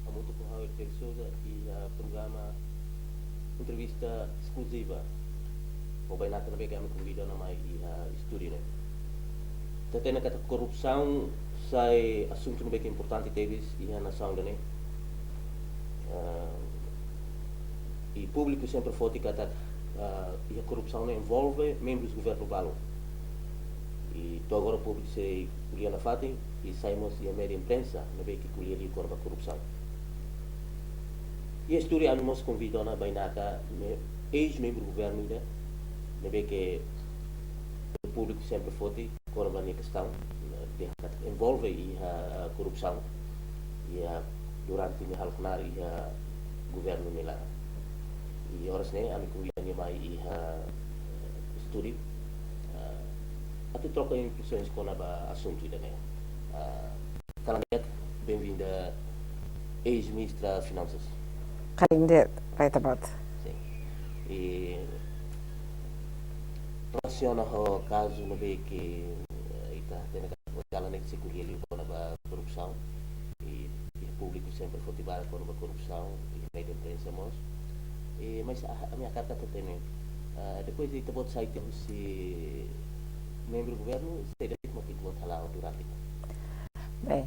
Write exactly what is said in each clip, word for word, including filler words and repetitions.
Hamutuk ho ha'u, Elker Sousa, iha programa entrevista eskluziva ho bainaka ne'ebé ke ami konvida ona mai iha estúdiu ne'e. Ita hatene katak korrupsaun sai asuntu ne'ebé ke importante tebes iha nasaun ida-ne'e. Ah, i públiku sempre foti katak, ah, iha korrupsaun ne'e envolve membrus governu balu. I to'o agora públiku sei ko'alia nafatin, i sai mós iha média imprensa ne'ebé ke ko'alia liu kona-ba korrupsaun. Iha estúdiu ami mós konvida ona bainaka me-, eis-membru governu ida, ne'ebé ke públiku sempre foti kona-ba nia kestaun, eh, dehan katak envolve iha, eh, korrupsaun, iha durante nia halo knaar iha governu nia laran. I oras ne'e ami konvida nia mai iha, eh, estúdiu, eh, atu troka impresoens kona-ba asuntu ida-ne'e. Eh, kalan di'ak, benvinda eis-ministra Finansas. Kalan di'ak, ba ita-boot. Sin. I relasiona ho kazu ne'ebé ke, eh, ita hatene katak ohin dala ne'e sei ko'alia liu kona-ba korrupsaun. I, i públiku sempre foti barak kona-ba korrupsaun, i média imprensa mós. I, mas, ah, ami hakarak atu hatene, ah, depois de ita-boot sai tiha husi membru governu, saida de'it mak ita-boot hala'o durante? Bem,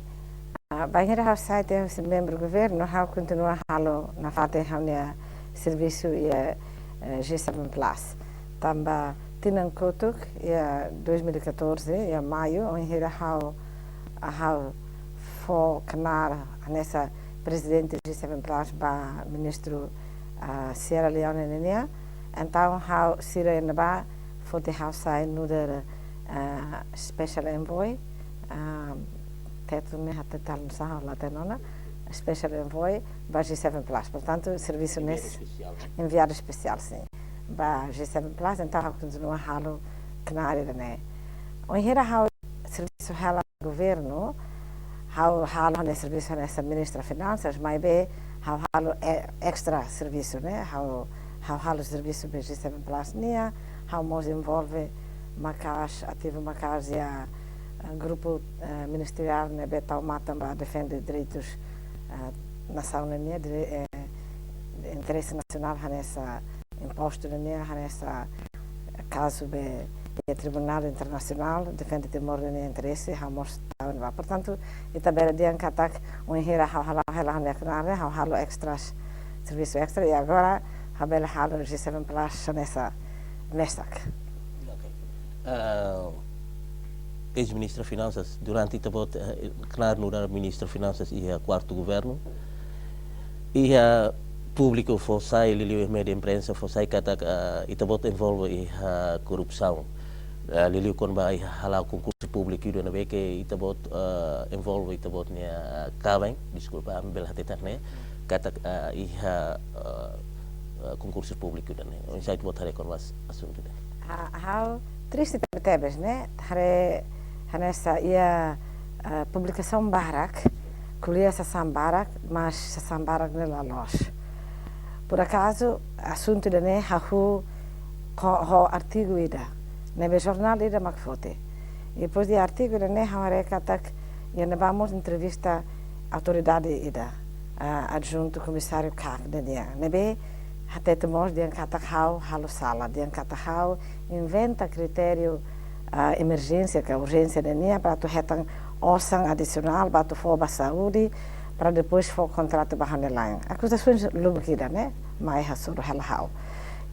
ah, bainhira ha'u sai tiha husi membru governu, ha'u kontinua halo nafatin ha'u-nia servisu iha, eh, G seven Plus. Tanba tinan kotuk, iha dois mil e catorze, iha maiu, bainhira ha'u, ha'u fó knaar hanesan prezidente G seven Plus ba ministru, ah, Sierra Leone nian. Entaun ha'u, sira ne'ebá foti ha'u sai nu'udar, ah, special envoy, ah, Tetun ne'e hateten sá, ha'u la hatene ona, special envoy ba G seven Plus. Portantu, servisu ne'e enviadu espesiál, ne'e? Enviadu espesiál, sin. Ba G seven Plus, entaun ha'u kontinua halo knaar ida-ne'e. Bainhira ha'u servisu hela governu, ha'u halo ha'u-nia servisu hanesan ministra Finansas, maibé ha'u halo, eh, extra servisu, ne'e? Ha'u, ha'u halo servisu ba G seven Plus nian, ha'u mós envolve maka'as, ativu maka'as iha, eh, grupu, eh, ministeriál ne'ebé tau matan ba defende direitus, eh, nasaun nian, dire-, eh, interese nasionál hanesan impostu nian, hanesan kazu be iha Tribunál Internasionál, defende Timor nian interese, ha'u mós tau ne'ebá. Portantu, ita bele dehan katak, bainhira ha'u hala'o hela ha'u-nia knaar ne'e, ha'u halo extras, servisu extra, i agora ha'u bele halo G seven Plus hanesan mesak. Ok. Ah, eis-ministra Finansas, durante ita-boot, eh, knaar nu'udar ministra Finansas iha kuartu governu, iha públiku fó sai, liuliu iha média imprensa fó sai katak, ah, ita-boot envolve iha korrupsaun. Ah, liuliu kona-ba iha hala'o konkursu públiku ida ne'ebé ke ita-boot, ah, envolve ita-boot nia, ah, kaben, deskulpa, ami bele hateten ne'e, katak, ah, iha, ah, ah, konkursu públiku ida-ne'e. Oinsá ita-boot haree kona-ba asuntu ida-ne'e? Ha-, ha'u triste tebe-tebes, ne'e? Haree hanesan iha, ah, publikasaun barak, ko'alia sasán barak, mas sasán barak ne'e la loos. Por akazu, asuntu ida-ne'e hahú ho, ho artigu ida, ne'ebé jornál ida mak foti. Depois de artigu ida-ne'e, ha'u haree katak iha ne'ebá mós entrevista autoridade ida, ah, adjuntu komisáriu Kak nian, ne'ebé hateten mós dehan katak ha'u halo sala, dehan katak ha'u inventa kritériu, ah, emerjénsia ka urjénsia nian para atu hetan osan adisionál, para atu fó ba saúde, para depois fó kontratu ba ha'u-nia la'en. Akuzasaun lubuk ida, ne'e? Mai hasoru hela ha'u.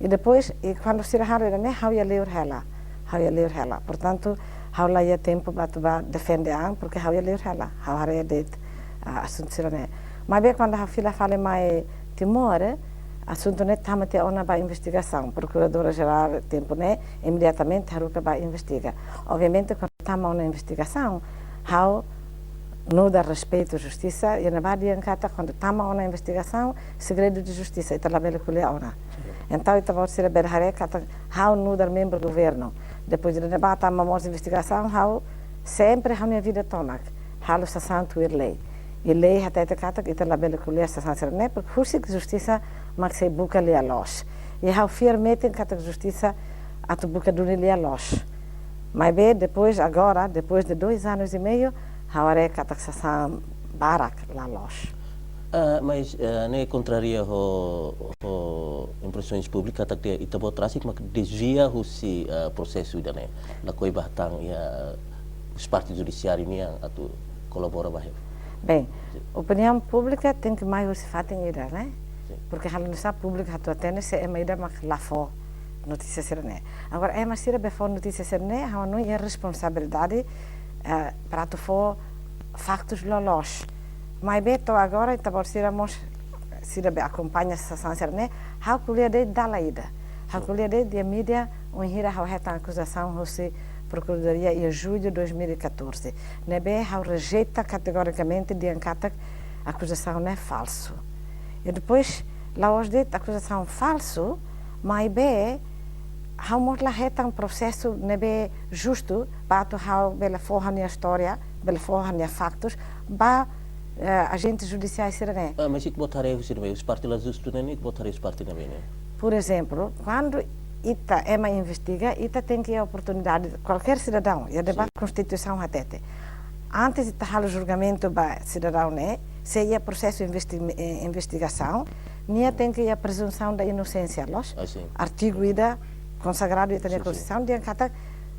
I depois, i kuandu sira halo ida-ne'e, ha'u iha liur hela. Ha'u iha liur hela. Portantu, ha'u la iha tempu ba atu ba defende an, porke ha'u iha liur hela. Ha'u haree de'it, ah, asuntu sira-ne'e. Maibé kuandu ha'u fila fali mai Timor, eh, asuntu ne'e tama tiha ona ba investigasaun. Prokuradora Jerál tempu ne'e imediatamente haruka ba investiga. Obviamente, kuandu tama ona investigasaun, ha'u nu'udar respeitu justisa, iha ne'ebá dehan katak kuandu tama ona investigasaun, segredu de justisa, ita labele ko'alia ona. Entaun, ita-boot sira bele haree katak ha'u nu'udar membru governu. Depois de ne'ebá tama mós investigasaun, ha'u sempre ha'u-nia vida tomak halo sasán tuir lei. I lei hateten katak ita labele ko'alia sasán sira-ne'e, porke husik justisa mak sei buka lia-loos. I ha'u fiar metin katak justisa atu buka duni lia-loos. Maibé depois, agora, depois de dois anos e meio, ha'u haree katak sasán barak la loos. Ah, mas, ah, ne'e kontraria ho, ho impresoens públikas katak ita-boot rasik mak dezvia husi, ah, prosesu ida-ne'e. Lakohi ba hatán iha husi parte judisiáriu nian atu kolabora ba hela. Bem, opiniaun públika tenke mai husi fatin ida, ne'e? Sin. Porque halo nusá públiku atu hatene se ema ida mak la fó notísia sira-ne'e. Agora, ema sira be fó notísia sira-ne'e, ha'u hanoin iha responsabilidade, eh, para atu fó faktus loloos. Maibé to'o agora, ita-boot sira mós, sira be akompaña sasán sira-ne'e, ha'u ko'alia de'it dala ida. Ha'u ko'alia de'it iha mídia, wainhira ha'u hetan akuzasaun husi Prokuradoria iha jullu dois mil e catorze. Ne'ebé ha'u rejeita kategorikamente dehan katak akuzasaun ne'e falsu. I depois, la'ós de'it akuzasaun falsu, maibé ha'u mós la hetan prosesu ne'ebé justu, ba atu ha'u bele fó ha'u-nia istória, bele fó ha'u-nia faktus, ba, eh, ajente judisiál sira-ne'e. Ah, mas ita-boot haree husi ne'ebé, husi parte la justu ne'e, ita-boot haree husi parte ne'ebé ne'e? Por ezemplu, kuandu ita ema investiga, ita tenke iha oportunidade, kualkér sidadaun, iha debate konstituisaun hatete. Antes ita halo julgamentu ba sidadaun ne'e, se iha prosesu investi-, eh, investigasaun, nia tenke iha prezunsaun da inosénsia, loos? Ah, sin. Artigu ida konsagradu ita-nia Konstituisaun, dehan katak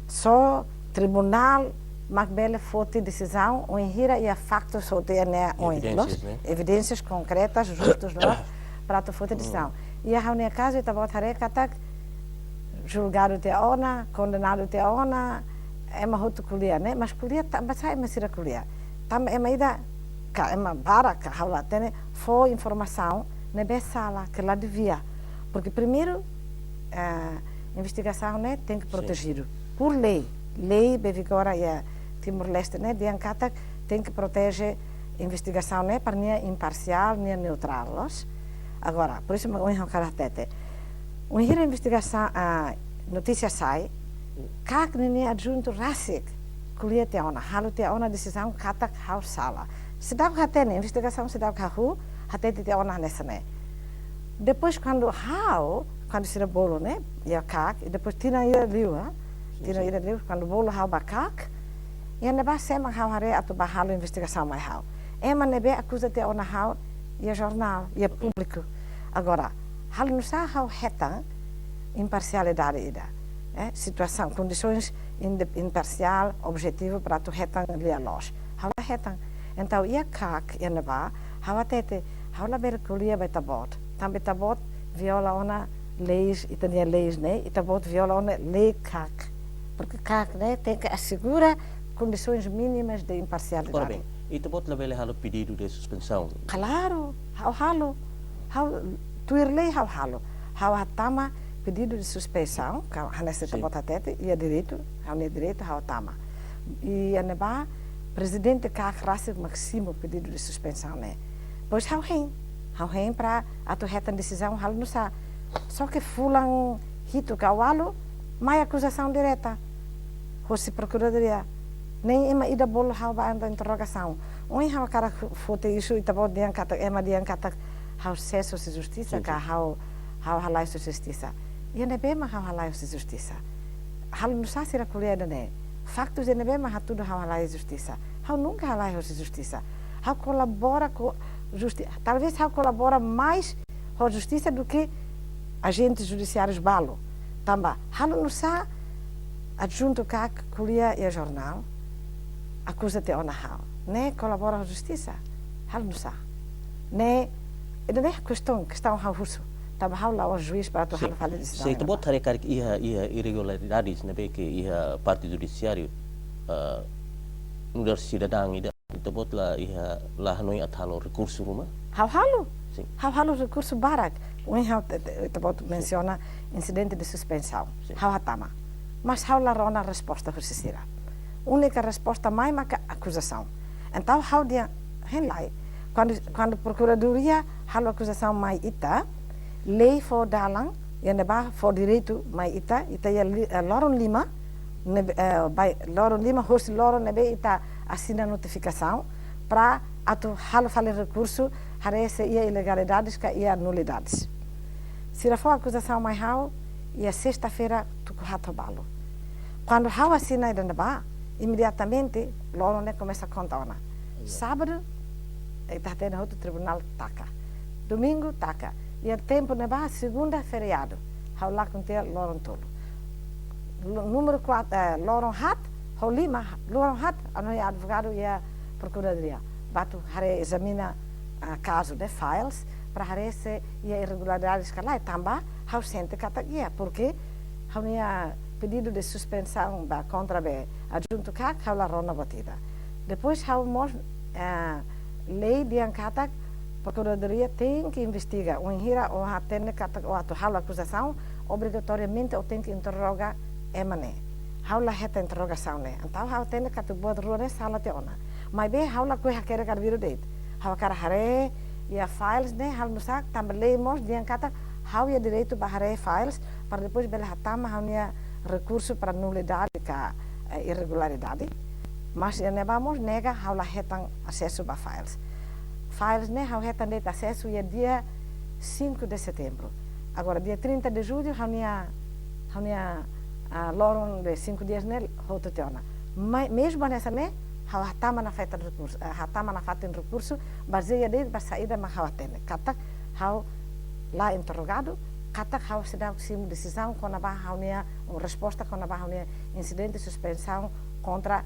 só tribunál mak bele foti desizaun wainhira iha faktus hotu iha ne'e oin, loos? Evidénsias, ne'e? Evidénsias konkretas, justus, loos, para atu foti desizaun. Iha ha'u-nia kazu, ita-boot haree katak julgadu tiha ona, kondenadu tiha ona, ema hotu ko'alia, ne'e? Mas ko'alia tanba sá ema sira ko'alia? Tanba ema ida, ka ema barak, ka ha'u la hatene, fó informasaun ne'ebé sala, ke la devia. Porque primeiru, eh, investigasaun ne'e tenke protejidu por lei. Lei be vigora iha Timor-Leste ne'e, dehan katak tenke proteje investigasaun ne'e para nia imparsiál, nia neutrál, loos? Agora, por isu mak ohin ha'u hakarak hatete. Wainhira investigasaun, ah, notísia sai, KAK ninia adjuntu rasik ko'alia tiha ona, halo tiha ona desizaun katak ha'u sala. Seidauk hatene, investigasaun seidauk hahú, hatete tiha ona hanesan ne'e. Depois, kuandu ha'u, kuandu sira bolu, ne'e, iha KAK, i depois tinan ida liu, ha? Sin, tinan ida liu, kuandu bolu ha'u ba KAK, iha ne'ebá sé mak ha'u haree atu ba halo investigasaun mai ha'u? Ema ne'ebé akuza tiha ona ha'u iha jornál, iha públiku. Agora, halo nusá ha'u hetan imparsialidade ida, eh? Situasaun, kondisoens inde-, imparsiál, objetivu para atu hetan lia-loos. Ha'u la hetan. Entaun, iha KAK, iha ne'ebá, ha'u hatete, ha'u labele ko'alia ba ita-boot. Tanba ita-boot viola ona leis, ita-nia leis ne'e, ita-boot viola ona lei KAK. Porque KAK ne'e tenke asegura kondisoens mínimas de imparsialidade. Ora bem, ita-boot labele halo pedidu de suspensaun? Klaru, ha'u halo. Ha'u tuir lei ha'u halo. Ha'u hatama pedidu de suspensaun, ka hanesan ita-boot hatete, iha direitu, ha'u-nia direitu ha'u hatama. I iha ne'ebá, prezidente KAK rasik mak simu pedidu de suspensaun ne'e. Depois ha'u hein, ha'u hein para atu hetan desizaun halo nusá. Só ke fulan hitu ka ualu, mai akuzasaun direta hosi Prokuradoria. Nein ema ida bolu ha'u ba anda interrogasaun. Ohin ha'u hakarak foti isu, ita-boot dehan katak, ema dehan katak ha'u sees husi justisa, sin, ka sin, ha'u, ha'u halai husi justisa. Iha ne'ebé mak ha'u halai husi justisa? Halo nusá sira ko'alia ida-ne'e? Faktus iha ne'ebé mak hatudu ha'u halai justisa? Ha'u nunka halai husi justisa. Ha'u kolabora ho justi-, talvés ha'u kolabora mais ho justisa duké ajente judisiáriu balu. Tanba, halo nusá adjuntu KAK ko'alia iha jornál, akuza tiha ona ha'u? Ne'e kolabora ho justisa? Halo nusá? Ne'e, ida-ne'e kestaun, kestaun ha'u husu. Tanba ha'u la'ós juís para atu, sin, halo fali desizaun. Se ita-boot haree karik iha, iha irregularidades ne'ebé ke iha parte judisiáriu, ah, nu'udar sidadaun ida, ita-boot la iha, la hanoin atu halo rekursu ruma? Ha'u halo. Sin. Ha'u halo rekursu barak. Ohin ha'u te-, te-, ita-boot, sin, mensiona insidente de suspensaun. Sin. Ha'u hatama. Mas ha'u la rona resposta husi sira. Únika resposta mai maka akuzasaun. Entaun ha'u dehan, hein lai. Kuandu, kuandu Prokuradoria halo akuzasaun mai ita, lei fó dalan, iha ne'ebá fó direitu mai ita, ita iha li-, eh, loron lima, ne'ebé, eh, ba loron lima, hosi loron ne'ebé ita asina notifikasaun, para atu halo fali rekursu, haree se iha ilegalidades ka iha nulidades. Sira fó akuzasaun mai ha'u, iha sesta-feira tuku haat ho balu. Kuandu ha'u asina ida-ne'ebá, imediatamente, loron ne'e komesa konta ona. Ezatu. Sábadu, ita hatene hotu tribunál taka. Domingu taka. Iha tempu ne'ebá segunda feriadu. Ha'u lakon tiha loron tolu. Lu-, númeru kuatru, eh, loron haat, ho lima, loron haat, ha'u-nia advogadu iha prokuradoria. Ba atu haree ezamina, ah, kazu de files, para haree se iha irregularidades ka lae, tanba ha'u sente katak iha, porque ha'u-nia pedidu de suspensaun ba kontra be adjuntu Kak, ha'u la rona buat ida. Depois ha'u mós, eh, lei dehan katak prokuradoria tenke investiga, wainhira ó hatene katak ó atu halo akuzasaun, obrigatoriamente ó tenke interroga ema ne'e. Ha'u la hetan interrogasaun ne'e. Entaun ha'u hatene katak buat rua ne'e sala tiha ona. Maibé ha'u lakohi hakerek arbiru de'it. Ha'u hakarak haree iha files ne'e halo nusá, tanba lei mós dehan katak ha'u iha direitu ba haree files, para depois bele hatama ha'u-nia rekursu para nulidade ka, eh, irregularidade. Mas iha ne'ebá mós nega, ha'u la hetan asesu ba files. Files ne'e ha'u hetan de'it asesu iha dia cinco de setembro. Agora, dia trinta de julho, ha'u-nia, ha'u-nia, ah, loron de cinco dias ne'e hotu tiha ona. Mai, mezmu hanesan ne'e, ha'u hatama nafatin rekursu, eh, hatama nafatin rekursu, bazeia de'it ba saida mak ha'u hatene. Katak ha'u la interrogadu, katak ha'u seidauk simu desizaun kona-ba ha'u-nia, ou resposta kona-ba ha'u-nia insidente suspensaun kontra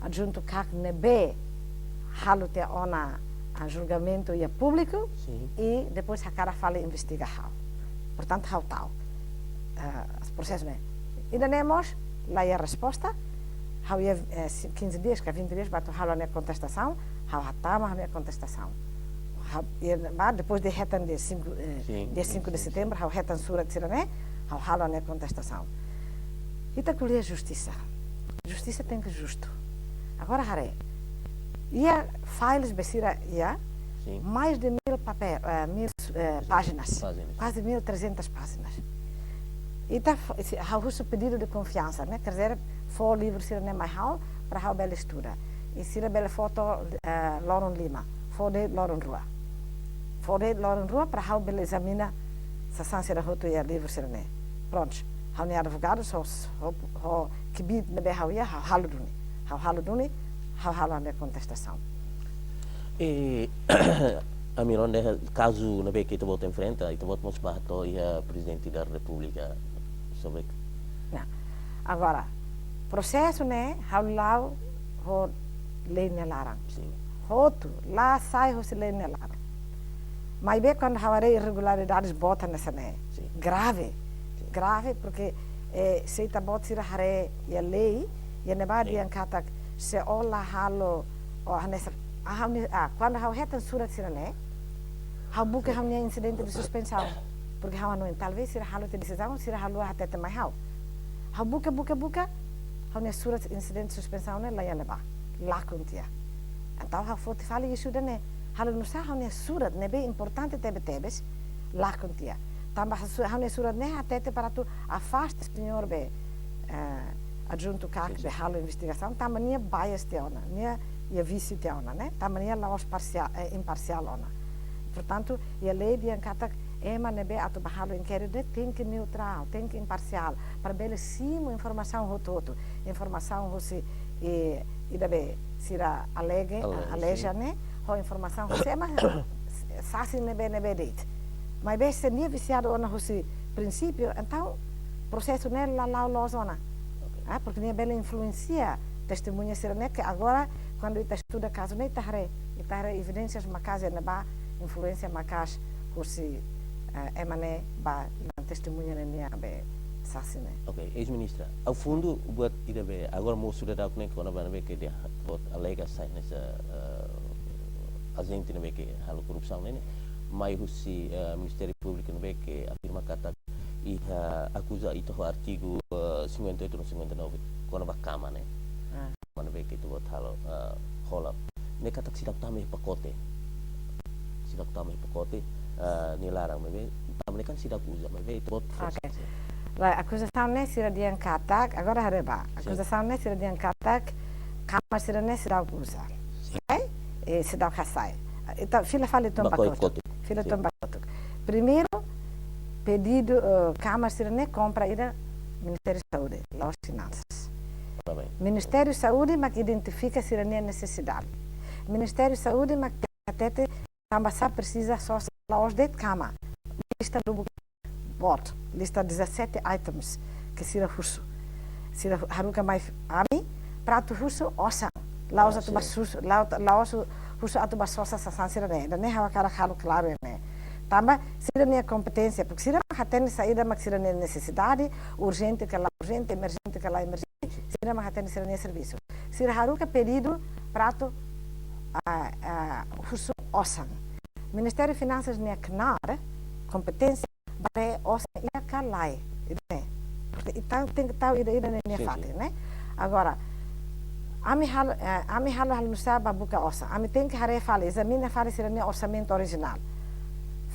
adjuntu Kak ne'ebé halo tiha ona, ah, julgamentu iha públiku, sin, i depois hakarak fali investiga ha'u. Portantu, ha'u ta'uk, ah, prosesu ne'e. Ida-ne'e mós la iha resposta, ha'u iha, eh, si-, quinze dias ka vinte dias ba atu halo ha'u-nia kontestasaun, ha'u hatama ha'u-nia kontestasaun. Ha'u, i ba depois de hetan dia cinco, eh, sin, dia cinco de setembro, ha'u hetan surat sira-ne'e, ha'u halo ha'u-nia kontestasaun. Ita ko'alia justisa. Justisa tenke justu. Agora haree. Iha files be sira iha, sin, mais de mil papéis, eh, mil, eh, páginas. Páginas. Quase mil e trezentas páginas. Ita f-, se, ha'u husu pedidu de konfiansa, ne'e? Quer dizer, fó livru sira-ne'e mai ha'u, para ha'u bele estuda. I sira bele fó to'o, eh, loron lima, fó de'it loron rua. Fó de'it loron rua para ha'u bele ezamina sasán sira hotu iha livru sira-ne'e. Prontu, ha'u-nia advogadu, ho, ho, ho kbiit ne'ebé ha'u iha, ha'u halo duni. Ha'u halo duni, ha'u halo ha'u-nia kontestasaun. I, ami rona kazu ne'ebé ke ita-boot enfrenta, ita-boot mós bá to'o iha Prezidente da Repúblika sobre. Nah, agora, prosesu ne'e, ha'u la'o ho lei nia laran. Sin. Hotu, la sai hosi lei nia laran. Maibé kuandu ha'u haree irregularidades boot hanesan ne'e. Sin. Grave. Sin. Grave, porque, eh, se ita-boot sira haree iha lei, iha ne'ebá, sin, dehan katak se ó la halo, ó hanesan, ah, ha'u-nia, ah, kuandu ha'u hetan surat sira-ne'e, ha'u buka, sin, ha'u-nia insidente de suspensaun. Porque ha'u hanoin, talvés sira halo tiha desizaun, sira haluha hatete mai ha'u. Ha'u buka, buka, buka, ha'u-nia surat insidente suspensaun ne'e la iha ne'ebá. Lakon tiha. Entaun ha'u foti fali isu ida-ne'e. Halo nusá ha'u-nia surat ne'ebé importante tebe-tebes lakon tiha. Tanba su-, ha'u-nia surat ne'e hatete para atu afasta señór be, eh, adjuntu Kak, sin, sin, be halo investigasaun, tanba nia bias tiha ona, nia iha vísiu tiha ona, ne'e? Tanba nia la'ós parsiál, eh, imparsiál ona. Portantu, iha lei dehan katak ema ne'ebé atu bá halo inkéritu ne'e tenke neutrál, tenke imparsiál, para bele simu informasaun hotu-hotu. Informasaun hosi, eh, ida be sira alege, ale-, aleja, sin, ne'e, ho informasaun hosi ema sasin ne'ebé, ne'ebé de'it. Maibé se nia vesiadu ona hosi prinsípiu, entaun prosesu ne'e la la'o loos ona. Ok. Ah, porque nia bele influensia testemuña sira-ne'e ke agora, kuandu ita estuda kazu ne'e, ita haree, ita haree evidénsias maka'as ne'ebá influénsia maka'as hosi, eh, ema ne'e ba inan testemuña ne'e nia be sasin ne'e. Ok, eis-ministra, ao fundo, buat ida be, agora mosu daudauk ne'e, kona-ba ne'ebé ke dehan, buat alega sai hanesan, eh, ajente ne'ebé ke halo korrupsaun ne'e, ne'e, mai husi, eh, Ministériu Públiku ne'ebé ke afirma katak iha akuza ita ho artigu, eh, cinquenta e oito no cinquenta e nove, kona-ba kama ne'e. Ah. Kama ne'ebé ke ita-boot halo, eh, hola. Ne'e katak seidauk tama iha pakote. Seidauk tama iha pakote, eh, nia laran, maibé, tama ne'e kan seidauk uza, maibé ita-boot forsa. Ok. Lae, akuzasaun ne'e sira dehan katak, agora haree bá. Sin. Akuzasaun ne'e sira dehan katak, kama sira-ne'e seidauk uza. Sin. Sai? E seidauk hasai. Ita fila fali to'o ba kotuk. Ba kotuk. Fila, sin, to'o ba kotuk. Primeiru, pedidu, eh, kama sira-ne'e kompra ida Ministériu Saúde, la'ós Finansas. Ora bem. Ministériu Saúde mak identifika sira-nia nesesidade. Ministériu Saúde mak hatete tanba sá presiza sosa la'ós de'it kama. Lista lubuk boot, lista dezassete items ke sira husu. Sira haruka mai ami, pratu husu osan. La'ós atu ba husu, la'ós husu atu ba sosa sasán sira-ne'e. Ida-ne'e ha'u hakarak halo klaru ne'e. Tanba sira-nia kompeténsia, porque sira mak hatene saida mak sira-nia nesesidade, urjente ka lae urjente, emerjente ka lae emerjente, sira mak hatene sira-nia servisu. Sira haruka pedidu pratu, ah, ah, husu osan. Ministériu Finansas nia knaar, kompeténsia, ba haree osan iha ka lae, ida-ne'e. Porke ita tenke tau ida-idak nia fatin, ne'e? Agora, ami halo, eh, ami halo, halo nusá ba buka osan. Ami tenke haree fali, ezamina fali sira-nia orsamentu orijinál.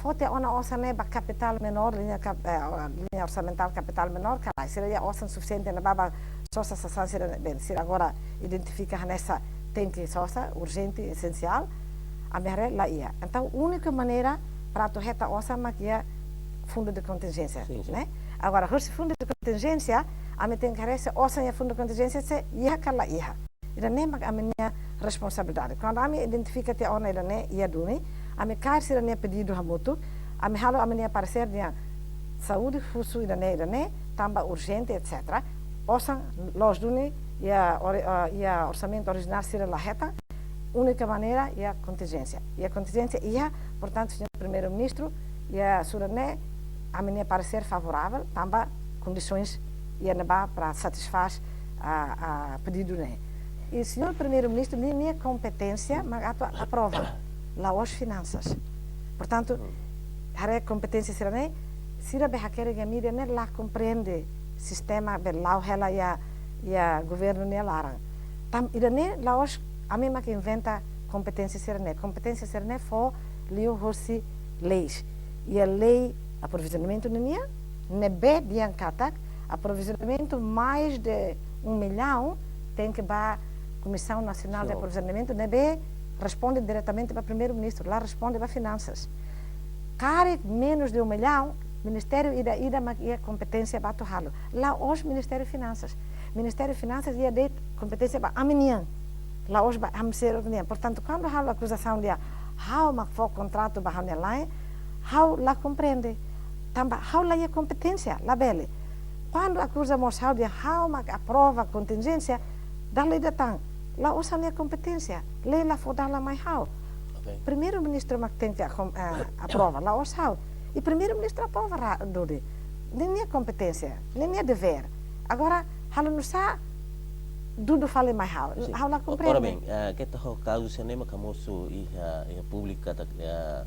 Fó tiha ona osan ne'e ba kapitál menór, liña kap-, eh, liña orsamentál kapitál menór, ka lae. Sira iha osan sufisiente ne'ebá ba sosa sasán sira-ne'e, bem, sira agora identifika hanesan tenke sosa, urjente, esensiál. Ami haree la iha. Entaun, únika maneira para atu hetan osan mak iha fundu de kontinjénsia, ne'e? Agora, husi fundu de kontinjénsia, ami tenke haree se osan iha fundu de kontinjénsia se iha ka la iha. Ida-ne'e mak ami-nia responsabilidade. Kuandu ami identifika tiha ona ida-ne'e iha duni, ami kaer sira-nia pedidu hamutuk, ami halo ami-nia paresér dehan saúde husu ida-ne'e, ida-ne'e, tanba urjente, etcétera. Osan loos duni iha ori-, ah, iha orsamentu orijinál sira la hetan, únika maneira iha kontinjénsia. Iha kontinjénsia iha, portantu, señór Primeiru-Ministru, iha sura ne'e, ami-nia paresér favoravel, tanba kondisoens iha ne'ebá para satisfás, ah, ah, pedidu ne'e. I señór Primeiru-Ministru, nia, nia kompeténsia mak atu aprova, la'ós finansas. Portantu, haree kompeténsia sira-ne'e, sira be hakerek iha mídia ne'e la komprende sistema be la'o hela iha, iha governu nia laran. Tan ida-ne'e la'ós ami mak inventa kompeténsia sira-ne'e. Kompeténsia sira-ne'e fó liu hosi leis. Iha lei aprovizionamentu ninian, ne'ebé dehan katak aprovizionamentu mais de um milhão tenke ba Komisaun Nasionál de Aprovizionamentu, ne'ebé responde diretamente ba Primeiru-Ministru, la responde ba finansas. Karik menus de um milhão, ministériu ida-idak mak iha kompeténsia ba atu halo. La'ós Ministériu Finansas. Ministériu Finansas iha de'it kompeténsia ba ami-nian, la'ós ba ami seluk nian. Portantu, kuandu halo akuzasaun dehan ha'u mak fó kontratu ba ha'u-nia laen, ha'u la komprende. Tanba ha'u la iha kompeténsia, labele. Kuandu akuza mós ha'u dehan ha'u mak aprova kontinjénsia, dala ida tan, la'ós ha'u-nia kompeténsia, lei la fó dalan mai ha'u. Primeiru-Ministru mak tenke akom-, eh, aprova, la'ós ha'u. I Primeiru-Ministru aprova ra-, duni. Ne'e nia kompeténsia, ne'e nia devér. Agora, halo nusá dudu fali mai ha'u. Ha'u la komprende. Ora bem, eh, keta ho kazu sira-ne'e mak hamosu iha, iha públiku katak, eh,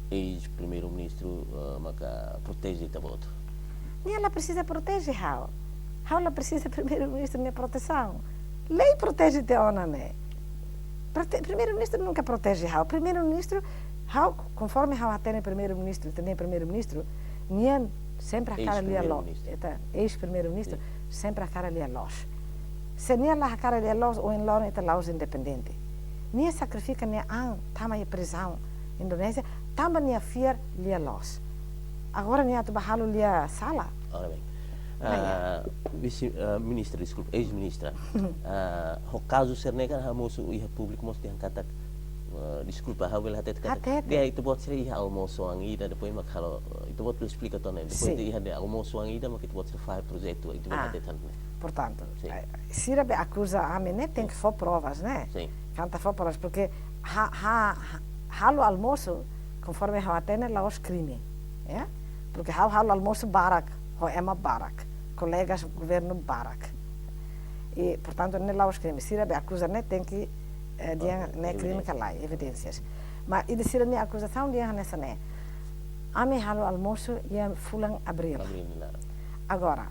eis-Primeiru-Ministru, eh, maka proteje ita-boot. Nia la presiza proteje ha'u. Ha'u la presiza Primeiru-Ministru nia protesaun. Lei proteje tiha ona ne'e. Prote-, Primeiru-Ministru nunka proteje ha'u. Primeiru-Ministru, ha'u, konforme ha'u hatene Primeiru-Ministru, hatene Primeiru-Ministru, nia sempre hakarak lia loos. Eis-Primeiru-Ministru. Ita, eis-Primeiru-Ministru, sempre hakarak lia loos. Se nia la hakarak lia loos, ohin loron ita la'ós independente. Nia sakrifika nia an tama iha prizaun Indonézia, tanba nia fiar lia loos. Agora nia atu ba halo lia sala. Ora bem. Ah, vise, ah, ministra, deskulpa, eis-ministra. Ah, ho kazu sira-ne'e kan hamosu iha públiku mós dehan katak, ah, deskulpa, ha'u bele hatete katak. Hatete. Dehan ita-boot sira iha almosu oan ida, depois mak halo, ita-boot bele esplika to'o ne'e. Depois iha dehan almosu oan ida mak ita-boot sira fahe projetu, ita-boot hatete tan ne'e. Portantu, eh, sira be akuza ami ne'e tenke fó provas, ne'e? Katak fó provas, porke ha-, ha-, ha-, halo almosu, konforme ha'u hatene, la'ós krime, ya? Porke ha'u halo almosu barak, ho ema barak, kolegas governu barak. I, portantu, ne'e la'ós krime. Sira be akuza ne'e tenke, eh, dehan ne'e krime ka lae, evidénsias. Mas ida sira-nia akuzasaun dehan hanesan ne'e. Ami halo almosu iha fulan abríl. Abríl, ya. Agora,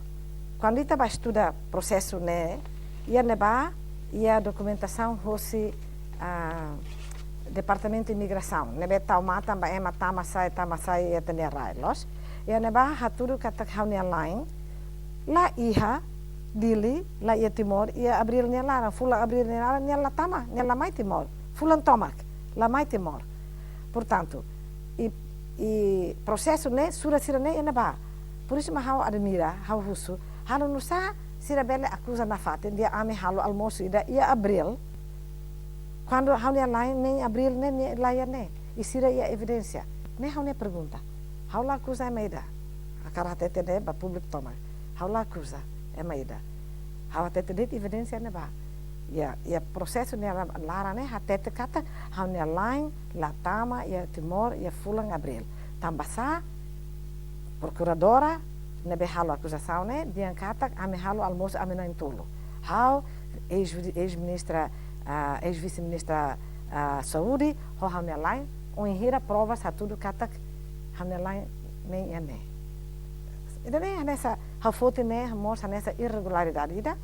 kuandu ita ba estuda prosesu ne'e, iha ne'ebá, iha dokumentasaun hosi, ah, Departamentu Imigrasaun, ne'ebé tau matan ba ema tama sai, tama sai, iha ita-nia rai, loos. Iha ne'ebá hatudu katak ha'u-nia laen la iha Dili, la iha Timor, iha abríl nia laran, fulan abríl nia laran, nia la tama, nia la mai Timor. Fulan tomak, la mai Timor. Portantu, i, i prosesu ne'e, surat sira-ne'e iha ne'ebá. Pur isu mak ha'u admira, ha'u husu, halo nusá sira bele akuza nafatin dehan ami halo almosu ida iha abríl, Kuandu ha'u-nia la'en, ne'e Abril ne'e, ne'e la iha ne'e. I sira iha evidénsia. Ne'e ha'u-nia pergunta. Ha'u la akuza ema ida. Hakarak hatete ne'e ba públiku tomak. Ha'u la akuza ema ida. Ha'u hatete de'it evidénsia ne'ebá. Iha, iha prosesu nia la-, laran ne'e hatete katak ha'u-nia la'en la tama iha Timor iha fulan Abril. Tanbasá, prokuradora ne'ebé halo akuzasaun ne'e dehan katak ami halo almosu ami na'in-tolu. Ha'u, eis, eis-ministra, ah, eis-vise-ministra, ah, Saúde, ho ha'u-nia la'en, oinsá provas hatudu katak ha'u-nia la'en ne'e iha ne'e. Ida-ne'e hanesan ha'u foti ne'e mós hanesan irregularidade ida,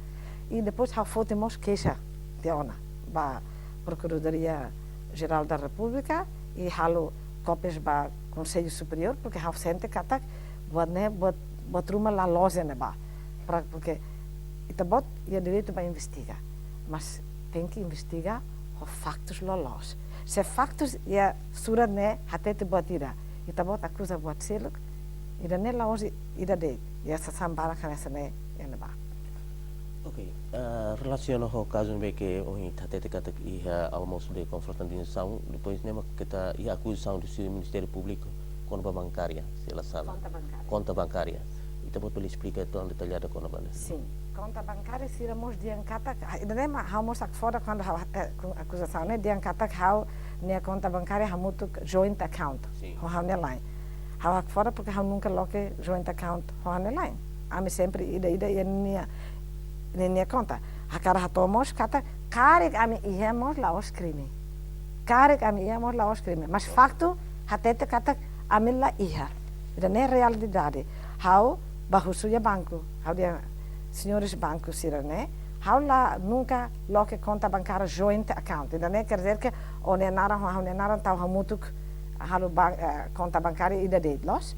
i depois ha'u foti mós keixa tiha ona ba Procuradoria Geral da República, i halo kópias ba Konsellu Superiór, porque ha'u sente katak buat ne'e, buat, buat ruma la loos iha ne'ebá. Pra, porque ita-boot iha direitu ba investiga, mas tenke investiga ho faktus loloos. Se faktus iha surat ne'e hatete buat ida, ita-boot akuza buat seluk, ida-ne'e la'ós ida de'it, iha sasán barak hanesan ne'e iha ne'ebá. Ok, ah, relasiona ho kazu ne'ebé ke ohin ita hatete katak iha almosu de konfraternizasaun, depois ne'e mak keta iha akuzasaun husi Ministériu Públiku kona-ba bankária, se la sala. Konta bankária. Konta bankária. Ita-boot bele esplika tun detalhadu kona-ba ne'e? Sin, konta bankária sira mós dehan katak, ah, ida-ne'e mak ha'u mós hakfodak kuandu ha'u, eh, ku-, akuzasaun ne'e dehan katak ha'u-nia konta bankária hamutuk joint account. Sin. Ho ha'u-nia la'en. Ha'u hakfodak porque ha'u nunka loke joint account ho ha'u-nia la'en. Ami sempre ida-idak iha ninia, ninia konta. Hakarak hato'o mós katak karik ami iha mós la'ós krime. Karik ami iha mós la'ós krime. Mas faktu hatete katak ami la iha. Ida-ne'e realidade. Ha'u bá husu iha banku. Ha'u dehan, señores banku sira-ne'e, ha'u la nunka loke konta bankária joint account. Ida-ne'e quer dizer que ó-nia naran ho ha'u-nia naran tau hamutuk halo ban-, eh, konta bankária ida de'it, loos?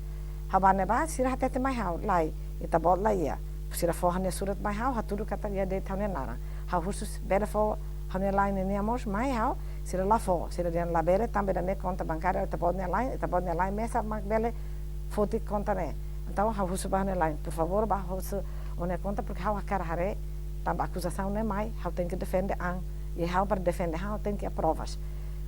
Ha'u bá ne'ebá, sira hatete mai ha'u, lae, ita-boot la iha. Sira fó ha'u-nia surat mai ha'u, hatudu katak iha de'it ha'u-nia naran. Ha'u husu se bele fó ha'u-nia la'en nian mós mai ha'u, sira la fó, sira dehan labele, tanba ida-ne'e konta bankária ita-boot nia la'en, ita-boot nia la'en mesak mak bele foti konta ne'e. Entaun ha'u husu ba ha'u-nia la'en, por favór, bá husu ó-nia konta, porque ha'u hakarak haree, tanba akuzasaun ne'e mai, ha'u tenke defende an. I ha'u para defende an, ha'u tenke iha provas.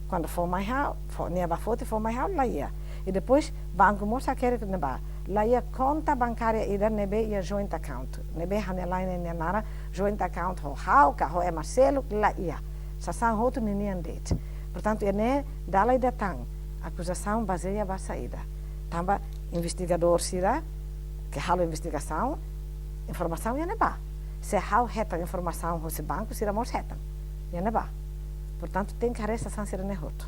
Kuandu fó mai ha'u, fó, nia bá foti, fó mai ha'u, la iha. I depois, banku mós hakerek ne'ebá. La iha konta bankária ida ne'ebé iha joint account. Ne'ebé ha'u-nia la'en ninia naran, joint account ho ha'u ka ho ema seluk, la iha. Sasán hotu ninian de'it. Portantu, iha ne'e dala ida tan, akuzasaun bazeia ba saida. Tanba investigadór sira ke halo investigasaun, informasaun iha ne'ebá. Se ha'u hetan informasaun husi banku, sira mós hetan iha ne'ebá. Portantu, tenke haree sasán sira-ne'e hotu.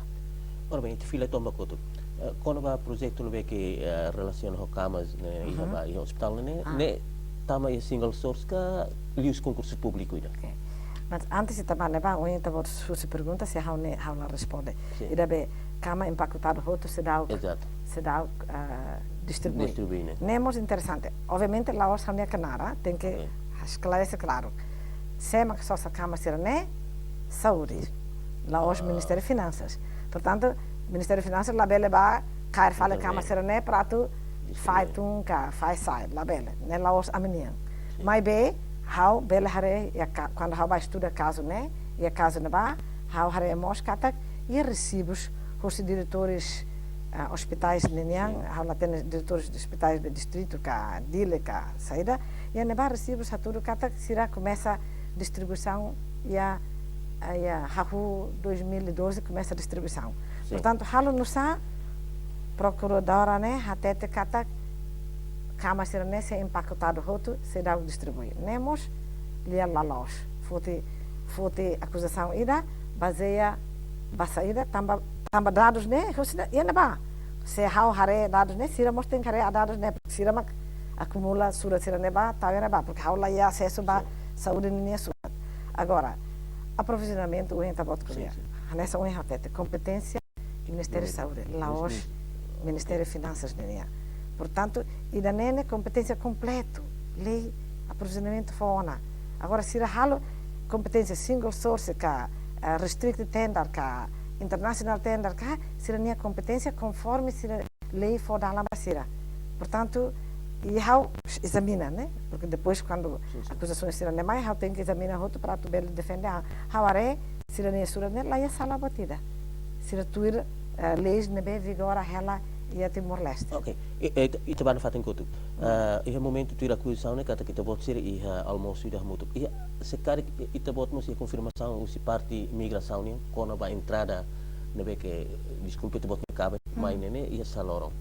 Ora bem, ita fila tomak hotu. Eh, kona-ba projetu ne'ebé ke, eh, relasiona ho kamas ne'e, iha, mhm, ba, iha ospitál ne'e, ah, ne'e tama iha single source ka liuhusi konkursu públiku ida? Ok. Mas antes ita bá ne'ebá, ohin ita-boot husu pergunta, se ha'u ne'e, ha'u la responde. Sin. Ida be kama empakoadu hotu seidauk, exato, seidauk, ah, distribui. Distribui, ne'e? Ne'e mós interesante. Obviamente, la'ós ha'u-nia knaar, tenke, ok, esklarese klaru. Sé mak sosa kama sira-ne'e, saúde. La'ós, ah, Ministériu Finansas. Portantu, Ministériu Finansas labele bá kaer fali, intervene, kama sira-ne'e para atu, distribui, fai tun ka fai sai, labele. Ne'e la'ós ami-nian. Sin. Maibé, ha'u bele haree, iha ka-, kuandu ha'u bá estuda kazu ne'e, iha kazu ne'ebá, ha'u haree mós katak iha resibus husi diretores, ah, ospitais ninian, sin, ha'u la hatene diretores de ospitais de distritu ka Dili ka saida, iha ne'ebá resibus hatudu katak sira komesa distribuisaun iha, ah, iha hahú dois mil e doze komesa distribuisaun. Sin. Portantu, halo nu'usá prokuradora ne'e hatete katak kama sira-ne'e sei empakoadu hotu, seidauk distribui. Ne'e mós lia la loos. Foti, foti akuzasaun ida, bazeia ba saida, tanba, tanba dadus ne'e, husi ne'e, iha ne'ebá. Se ha'u haree dadus ne'e, sira mós tenke haree dadus ne'e, sira mak akumula surat sira-ne'e bá, tau iha ne'ebá, porque ha'u la iha asesu ba, sin, saúde ninia surat. Agora, aprovizionamentu, ohin ita-boot ko'alia. Sin, sin. Hanesan ohin ha'u hatete, kompeténsia Ministériu, sin, Saúde, la'ós, sin, Ministériu Finansas ninian. Portantu, ida-ne'e ne'e kompeténsia kompletu, lei, aprovizionamentu fó ona. Agora, sira halo kompeténsia single source ka, eh, restricted tender ka, international tender ka, sira-nia kompeténsia konforme sira lei fó dalan ba sira. Portantu, i ha'u ezamina, ne'e? Porque depois, kuandu, sin, sin, akuzasaun sira-ne'e mai, ha'u tenke ezamina hotu para atu bele defende an. Ha'u haree, sira-nia surat ne'e la iha sala buat ida. Sira tuir, eh, leis ne'ebé vigora hela iha Timor-Leste. Ok. I, i, ita bá ona fatin kotuk. Eh, iha momentu tuir akuzasaun ne'e katak ita-boot sira iha almosu ida hamutuk. Iha, se karik ita-boot mós iha konfirmasaun husi parte migrasaun nian kona-ba entrada ne'ebé ke, deskulpa, ita-boot nia kaben mai ne'e ne'e iha sá loron?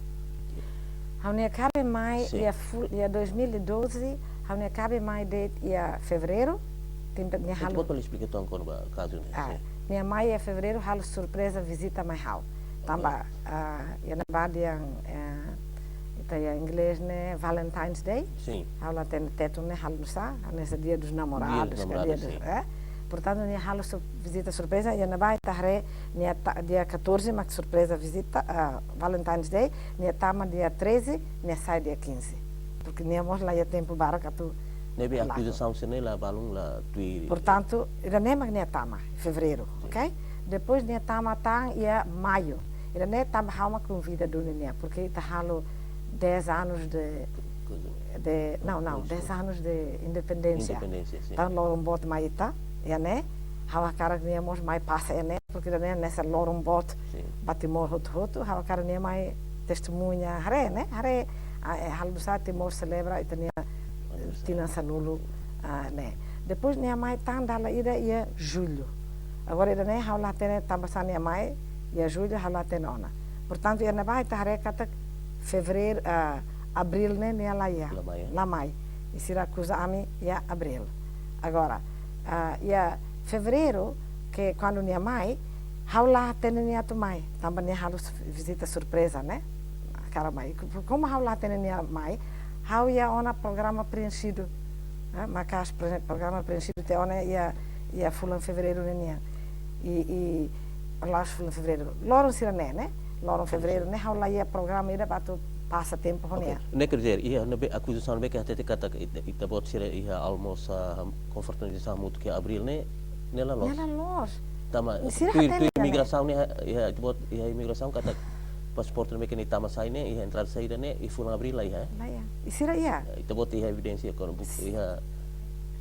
Ha'u-nia kaben mai iha ful-, iha dois mil e doze, ha'u-nia kaben mai de'it iha fevereiru, tempu nia halo. Ita-boot bele esplika tan kona-ba kazu ne'e? Ah, sin. Nia mai iha fevereiru halo surpreza vizita mai ha'u. Tanba, ah, iha ne'ebá dehan, eh, ita iha inglés ne'e Valentine's Day. Sin. Ha'u la hatene Tetun ne'e halo nusá, hanesan Dia dos Namorados, Dia dos Namorados, ka Dia dos, sin. Eh? Portantu, nia halo su-, vizita surpreza, iha ne'ebá ita haree nia ta-, dia catorze mak surpreza vizita, ah, Valentine's Day, nia tama dia treze, nia sai dia quinze. Porque nia mós la iha tempu barak atu. Ne'ebé la. Akuzasaun sira-ne'e la balun la tuir. Portantu, ida-ne'e mak nia tama, fevereiru, sin, ok? Depois nia tama tan iha maiu. Ida-ne'e tanba ha'u mak konvida duni nia, porque ita halo dez anos de, de, não, não, dez anos de independência. Independência, sin. Entaun loron boot mai ita, iha ne'e, ha'u hakarak nia mós mai pasa iha ne'e, porque ida-ne'e hanesan loron boot, sin, ba Timor hotu-hotu, ha'u hakarak nia mai testemuña, haree, ne'e, haree, ah, eh, halo nusá Timor selebra ita-nia, eh, tinan sanulu, ah, ne'e. Depois nia mai tan dala ida iha jullu. Agora ida-ne'e ha'u la hatene tanba sá nia mai iha jullu, ha'u la hatene ona. Portantu, iha ne'ebá ita haree katak fevereiru, ah, abríl ne'e nia la iha. La mai, eh? La mai. I sira akuza ami iha abríl. Agora, ah, iha fevereiru, ke kuandu nia mai, ha'u la hatene nia atu mai, tanba nia halo su-, vizita surpreza, ne'e? Hakarak mai. Ko-, komu ha'u la hatene nia mai, ha'u iha ona programa preenxidu. Eh, maka'as pre-, programa preenxidu tiha ona iha, iha fulan fevereiru ninian. I, i, la'ós fulan fevereiru. Loron sira-ne'e, ne'e? Loron fevereiru ne'e ha'u la iha programa ida ba atu pasa tempu ho nia. Ok. Ne'e quer dizer, iha ne'ebé akuzasaun ne'ebé ke hatete katak ita, ita-boot sira iha almosu, ah, konfraternizasaun hamutuk iha abríl ne'e, ne'e la loos? Ne'e la loos. Tanba sira tuir, hatene tuir ne'e. Imigrasaun ne'e, iha, ita-boot iha imigrasaun katak pasaporte ne'ebé ke nia tama sai ne'e, iha entrada saida ne'e, iha fulan abríl la iha, eh? La iha. I sira iha. Ita-boot iha evidénsia kona-ba, iha,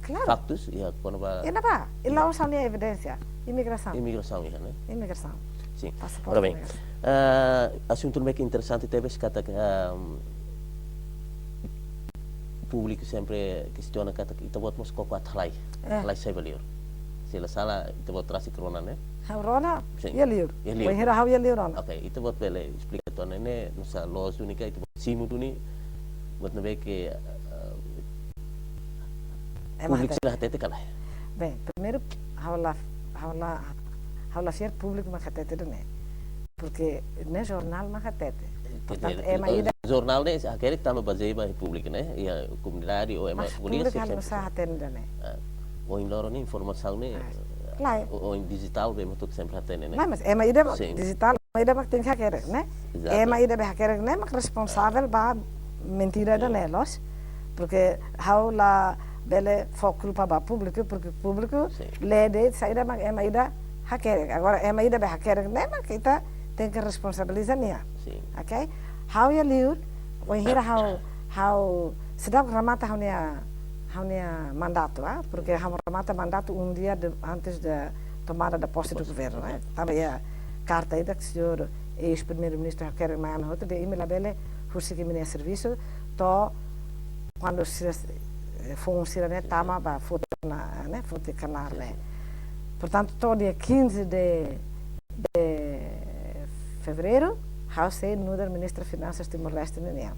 claro, faktus, iha kona-ba. Iha ne'ebá? I la'ós ha'u-nia evidénsia. Imigrasaun. Imigrasaun iha, ne'e? Imigrasaun. Sin. Pasaporte. Ora bem, imigrasaun. Ah, asuntu ne'ebé ke interesante tebes katak, ah, públiku sempre kestiona katak ita-boot mós koko atu halai. Eh. Halai sai ba liur. Se la sala, ita-boot rasik rona, ne'e? Ha'u rona, sin, iha liur. Iha liur. Wainhira ha'u iha liur rona. Ok, ita-boot bele esplika tan ne'e, nusá loos duni ka, ita-boot simu duni, buat ne'ebé ke, eh, ema públiku hatete, sira hatete ka lae? Bem, primeiru, ha'u la, ha'u la, ha'u la fiar públiku mak hatete ida-ne'e. Porque ne'e jornál mak hatete. Portantu, eh, ema ida. Jornál ne'e hakerek tanba bazeia ba públiku, ne'e? Iha komunidade ou ema. Mas komunidade públiku sempre halo nusá hatene ida-ne'e? Ah, ohin loron ne'e informasaun ne'e, ah, lae, o, ohin dijitál be ema hotu sempre hatene, ne'e? Não, mas ema ida, sin, dijitál, ema ida mak tenke hakerek, ne'e? Exato. Ema ida be hakerek ne'e mak responsavel ba mentira ida, sin, ne'e, loos? Porque ha'u la bele fó kulpa ba públiku, porque públiku, sin, lee de'it saida mak ema ida hakerek. Agora, ema ida be hakerek ne'e mak ita tenke responsabiliza nia. Sin. Ok? Ha'u iha liur, wainhira ha'u, ha'u seidauk remata ha'u-nia, ha'u-nia mandatu, ah? Porque ha'u remata mandatu um dia de, antes da tomada da posse do governo, eh? Tanba iha karta ida ke señór eis-primeiru-ministru hakerek mai ami hotu, dehan imi labele husik imi-nia servisu to'o kuandu sira, eh, foun sira-ne'e tama ba foti ona, ne'e, foti knaar ne'e. Portantu, to'o dia quinze de, de fevereiru, ha'u sei nu'udar Ministra Finansas Timor-Leste ninian.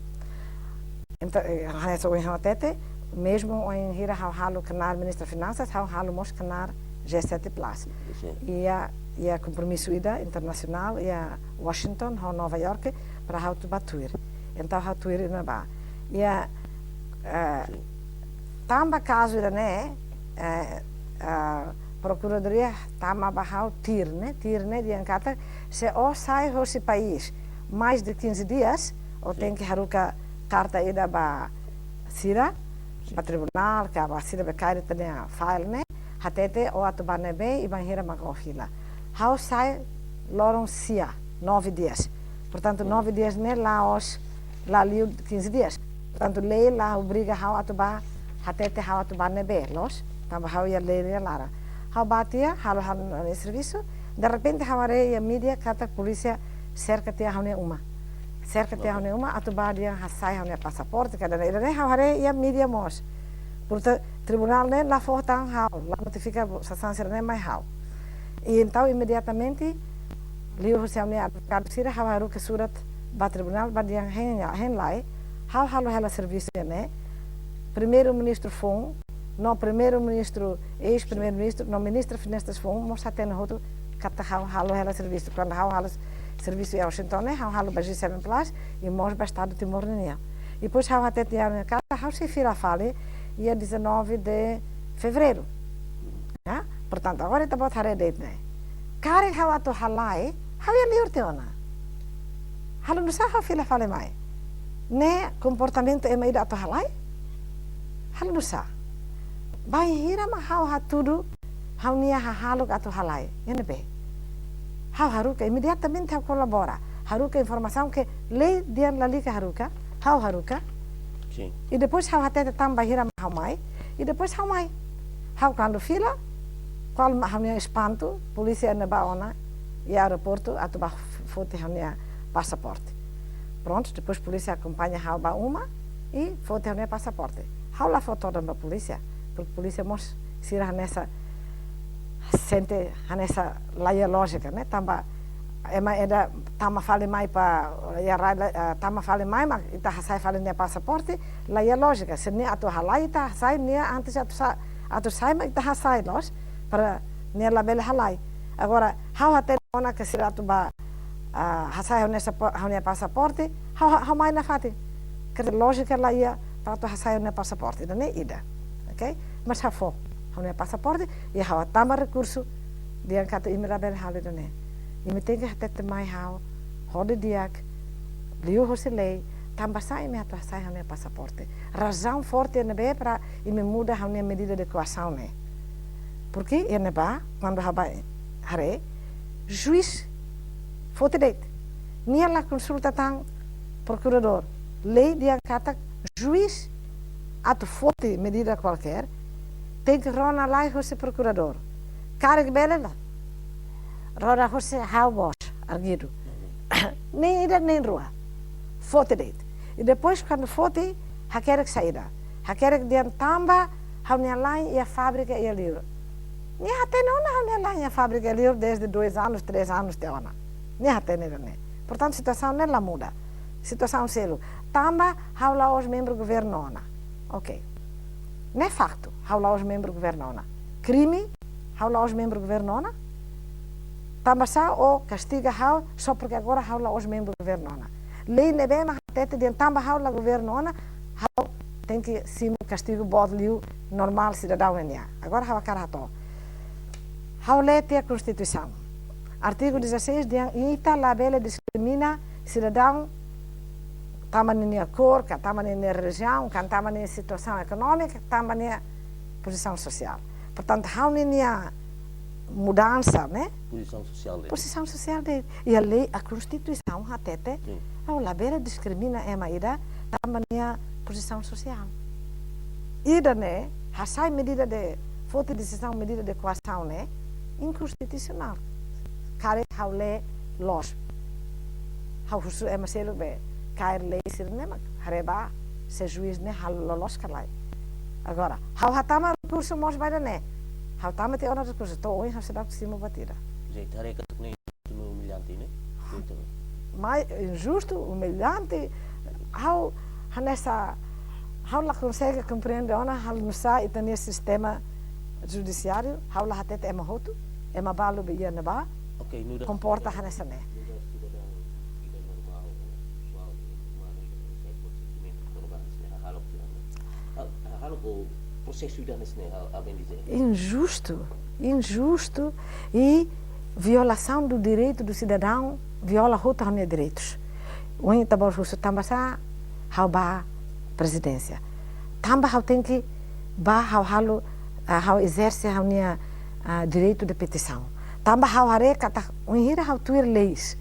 Entaun, eh, hanesan ohin ha'u hatete, mezmu wainhira ha'u halo knaar Ministra Finansas, ha'u halo mós knaar G sete plus. Sin. Iha, iha kompromisu ida internasionál, iha Washington, ho Nova York, para ha'u atu bá tuir. Entaun ha'u tuir iha ne'ebá. Iha, eh, sin, tanba kazu ida-ne'e, eh, eh, Prokuradoria tama ba ha'u tuir, ne'e? Tuir ne'e dehan katak, se ó sai hosi país mais de quinze dias, ó, sin, tenke haruka karta ida ba sira, sin, ba tribunál, ka ba sira be kaer ita-nia file ne'e, hatete ó atu bá ne'ebé i bainhira mak ó fila. Ha'u sai loron sia, nove dias. Portantu, hmm, nove dias ne'e la'ós, la liu quinze dias. Portantu, lei la obriga ha'u atu bá, hatete ha'u atu bá ne'ebé, loos? Tanba ha'u iha lei nia laran. Ha'u bá tiha, halo ha'u-nia servisu, derrepente ha'u haree iha mídia katak polísia serka tiha ha'u-nia uma. Serka tiha ha'u-nia uma, atu bá dehan hasai ha'u-nia pasaporte, ka dana ida-ne'e ha'u haree iha mídia mós. Portantu, tribunál ne'e la fó tan ha'u, la notifika sasán sira-ne'e mai ha'u. I entaun, imediatamente, liuhusi ha'u-nia advogadu sira, ha'u haruka surat ba tribunál, bá dehan hein, hein lai, ha'u halo hela servisu ne'e, Primeiru-Ministru foun, no Primeiru-Ministru, eis-Primeiru-Ministru, no Ministra Finansas foun, mós hatene hotu katak ha'u halo hela servisu. Kuandu ha'u halo servisu iha Washington ne'e, ha'u halo ba G seven plus, i mós ba Estadu Timor ninian. I depois ha'u hatete iha ha'u-nia karta, ha'u sei fila fali iha dezanove de Fevereiru. Ya? Portantu, agora ita-boot haree de'it ne'e. Karik ha'u atu halai, ha'u iha li'ur tiha ona. Halo nu'usá ha'u fila fali mai? Ne'e komportamentu ema ida atu halai? Halo nu'usá? Bainhira mak ha'u hatudu ha'u-nia hahalok atu halai, iha ne'ebé? Ha'u haruka, imediatamente ha'u kolabora. Haruka informasaun ke lei dehan lalika haruka, ha'u haruka. Sin. I depois ha'u hatete tanba hira mak ha'u mai, i depois ha'u mai. Ha'u kuandu fila, kual mak ha'u-nia espantu, polísia ne'ebá ona iha aeroportu atu bá f-, foti ha'u-nia pasaporte. Prontu, depois polísia akompaña ha'u ba uma i foti ha'u-nia pasaporte. Ha'u la fó todan ba polísia, porke polísia mós sira hanesan sente hanesan la iha lójika, ne'e? Tanba ema ida tama fali mai ba, iha rai, eh, tama fali mai, mak ita hasai fali nia pasaporte, la iha lójika. Se nia atu halai, ita hasai nia antes atu sa-, atu sai, mak ita hasai loos, para nia labele halai. Agora, ha'u hatene ona ke sira atu bá, ah, hasai ha'u-nia sapo-, ha'u-nia pasaporte, ha'u, ha'u, ha'u mai nafatin. Quer dizer, lójika la iha para atu hasai ha'u-nia pasaporte, ida-ne'e ida. Ok? Mas ha'u fó ha'u-nia pasaporte, i ha'u hatama rekursu, dehan katak imi labele halo ida-ne'e. Imi tenke hatete mai ha'u, hodi di'ak, liuhosi lei, tanbasá imi atu hasai ha'u-nia pasaporte. Razaun forte ne'ebé para imi muda ha'u-nia medida de koasaun ne'e. Porke iha ne'ebá, kuandu ha'u bá haree, juís foti de'it. Nia la konsulta tan prokuradór. Lei dehan katak juís atu foti medida kualkér, tenke rona lai hosi prokuradór. Karik bele la, rona hosi ha'u-boot, arguidu. Nein ida, nein rua. Foti de'it. I depois, kuandu foti, hakerek saida? Hakerek dehan tanba ha'u-nia la'en iha fábrika iha li'ur. Nia hatene ona ha'u-nia la'en iha fábrika iha li'ur desde dois anos, três anos tiha ona. Nia hatene ida-ne'e. Portantu, situasaun ne'e la muda. Situasaun seluk. Tanba ha'u la'ós membru governu ona. Ok. Ne'e faktu, ha'u la'ós membru governu ona. Krime, ha'u la'ós membru governu ona. Tanbasá ó kastiga ha'u, só porke agora ha'u la'ós membru governu ona? Lei ne'ebé mak hatete dehan tanba ha'u la governu ona, ha'u tenke simu kastigu boot liu normál sidadaun nian. Agora ha'u hakarak hato'o. Ha'u lee tiha Konstituisaun. Artigu dezasseis dehan ita labele diskrimina sidadaun tanba ninia kór, ka tanba ninia relijiaun, ka tanba ninia situasaun ekonómika, tanba nia pozisaun sosiál. Portantu, ha'u ninia mudansa, ne'e? Pozisaun sosiál de'it. Pozisaun sosiál de'it. Iha lei, iha Konstituisaun hatete, sin, ha'u labele diskrimina ema ida tanba nia pozisaun sosiál. Ida-ne'e, hasai medida de, foti desizaun medida de koasaun ne'e inkonstitusionál. Karik ha'u lee loos. Ha'u husu ema seluk be kaer lei sira-ne'e mak haree ba se juís ne'e halo loloos ka lae. Agora, ha'u hatama rekursu mós ba ida-ne'e. Ha'u tama tiha ona rekursu, to'o ohin ha'u seidauk simu buat ida. Jadi, haree katak ne'e tunu umiliante, ne'e? Entaun, mai injustu, umiliante, ha'u hanesan, ha'u la konsege komprende ona halo nu'usá ita-nia sistema judisiáriu, ha'u la hatete ema hotu, ema balu be iha ne'ebá, ok, nu'udar komporta sidadaun, hanesan ne'e. Nu'udar sidadaun ida normál, pesoál umanu ida, sentimentu kona-ba hanesan ne'e, hahalok sira-ne'e. Ha-, hahalok prosesu ida hanesan ne'e, ha'u, ha'u bele dizer. Injustu, injustu i violasaun do direitu do sidadaun, viola hotu ha'u-nia direitus. Ohin ita-boot husu tanbasá ha'u bá prezidénsia. Tanba ha'u tenke bá, ha'u halo, ah, ha'u ezerse ha'u-nia, ah, direitu de petisaun. Tanba ha'u haree katak wainhira ha'u tuir leis,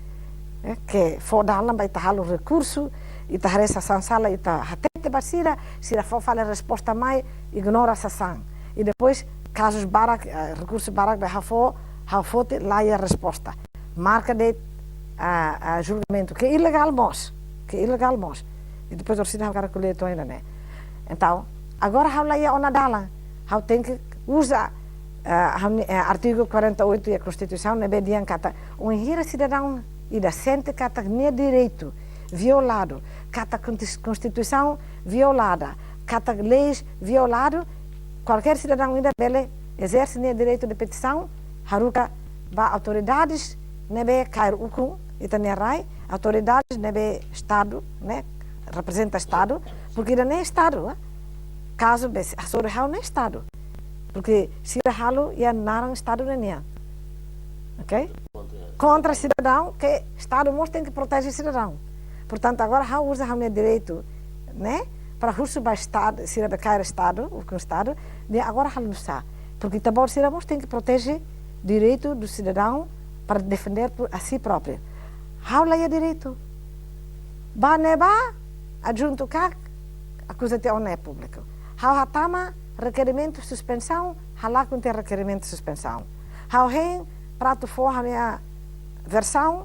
eh, ke fó dalan ba ita halo rekursu, ita haree sasán sala, ita hatete ba sira, sira fó fali resposta mai, ignora sasán. I depois kazus barak, eh, rekursu barak be ha'u fó, ha'u foti la iha resposta. Marka de'it, ah, ah, julgamentu, ke ilegál mós, ke ilegál mós. I depois orsida ha'u hakarak ko'alia uitoan ida-ne'e. Entaun, agora ha'u la iha ona dalan, ha'u tenke uza, ah, ha'u-nia, eh, artigu quarenta e oito iha Konstituisaun ne'ebé dehan katak wainhira sidadaun ida sente katak nia direitu violadu, katak kontis-, Konstituisaun violada, katak leis violadu, kualkér sidadaun ida bele ezerse nia direitu de petisaun, haruka ba autoridades ne'ebé kaer ukun ita-nia rai, autoridades ne'ebé Estadu, ne'e, reprezenta Estadu, porque ida-ne'e Estadu, eh? Kazu be hasoru ha'u ne'e Estadu. Porque sira halo iha naran Estadu ninian. Ok? Kontra sidadaun, ke Estadu mós tenke proteje sidadaun. Portantu, agora ha'u uza ha'u-nia direitu, ne'e, para husu ba Estadu, sira be kaer Estadu, ukun Estadu, ne'e agora halo nusá. Porque ita-boot sira mós tenke proteje direitu do cidadão para defender por, a si próprio. Ha'u la iha direitu. Ba ne'ebá, adjuntu KAK, akuza tiha ona iha públiku. Ha'u hatama rekerimentu suspensaun, halakon tiha rekerimentu suspensaun. Ha'u hein para atu fó ha'u-nia versaun,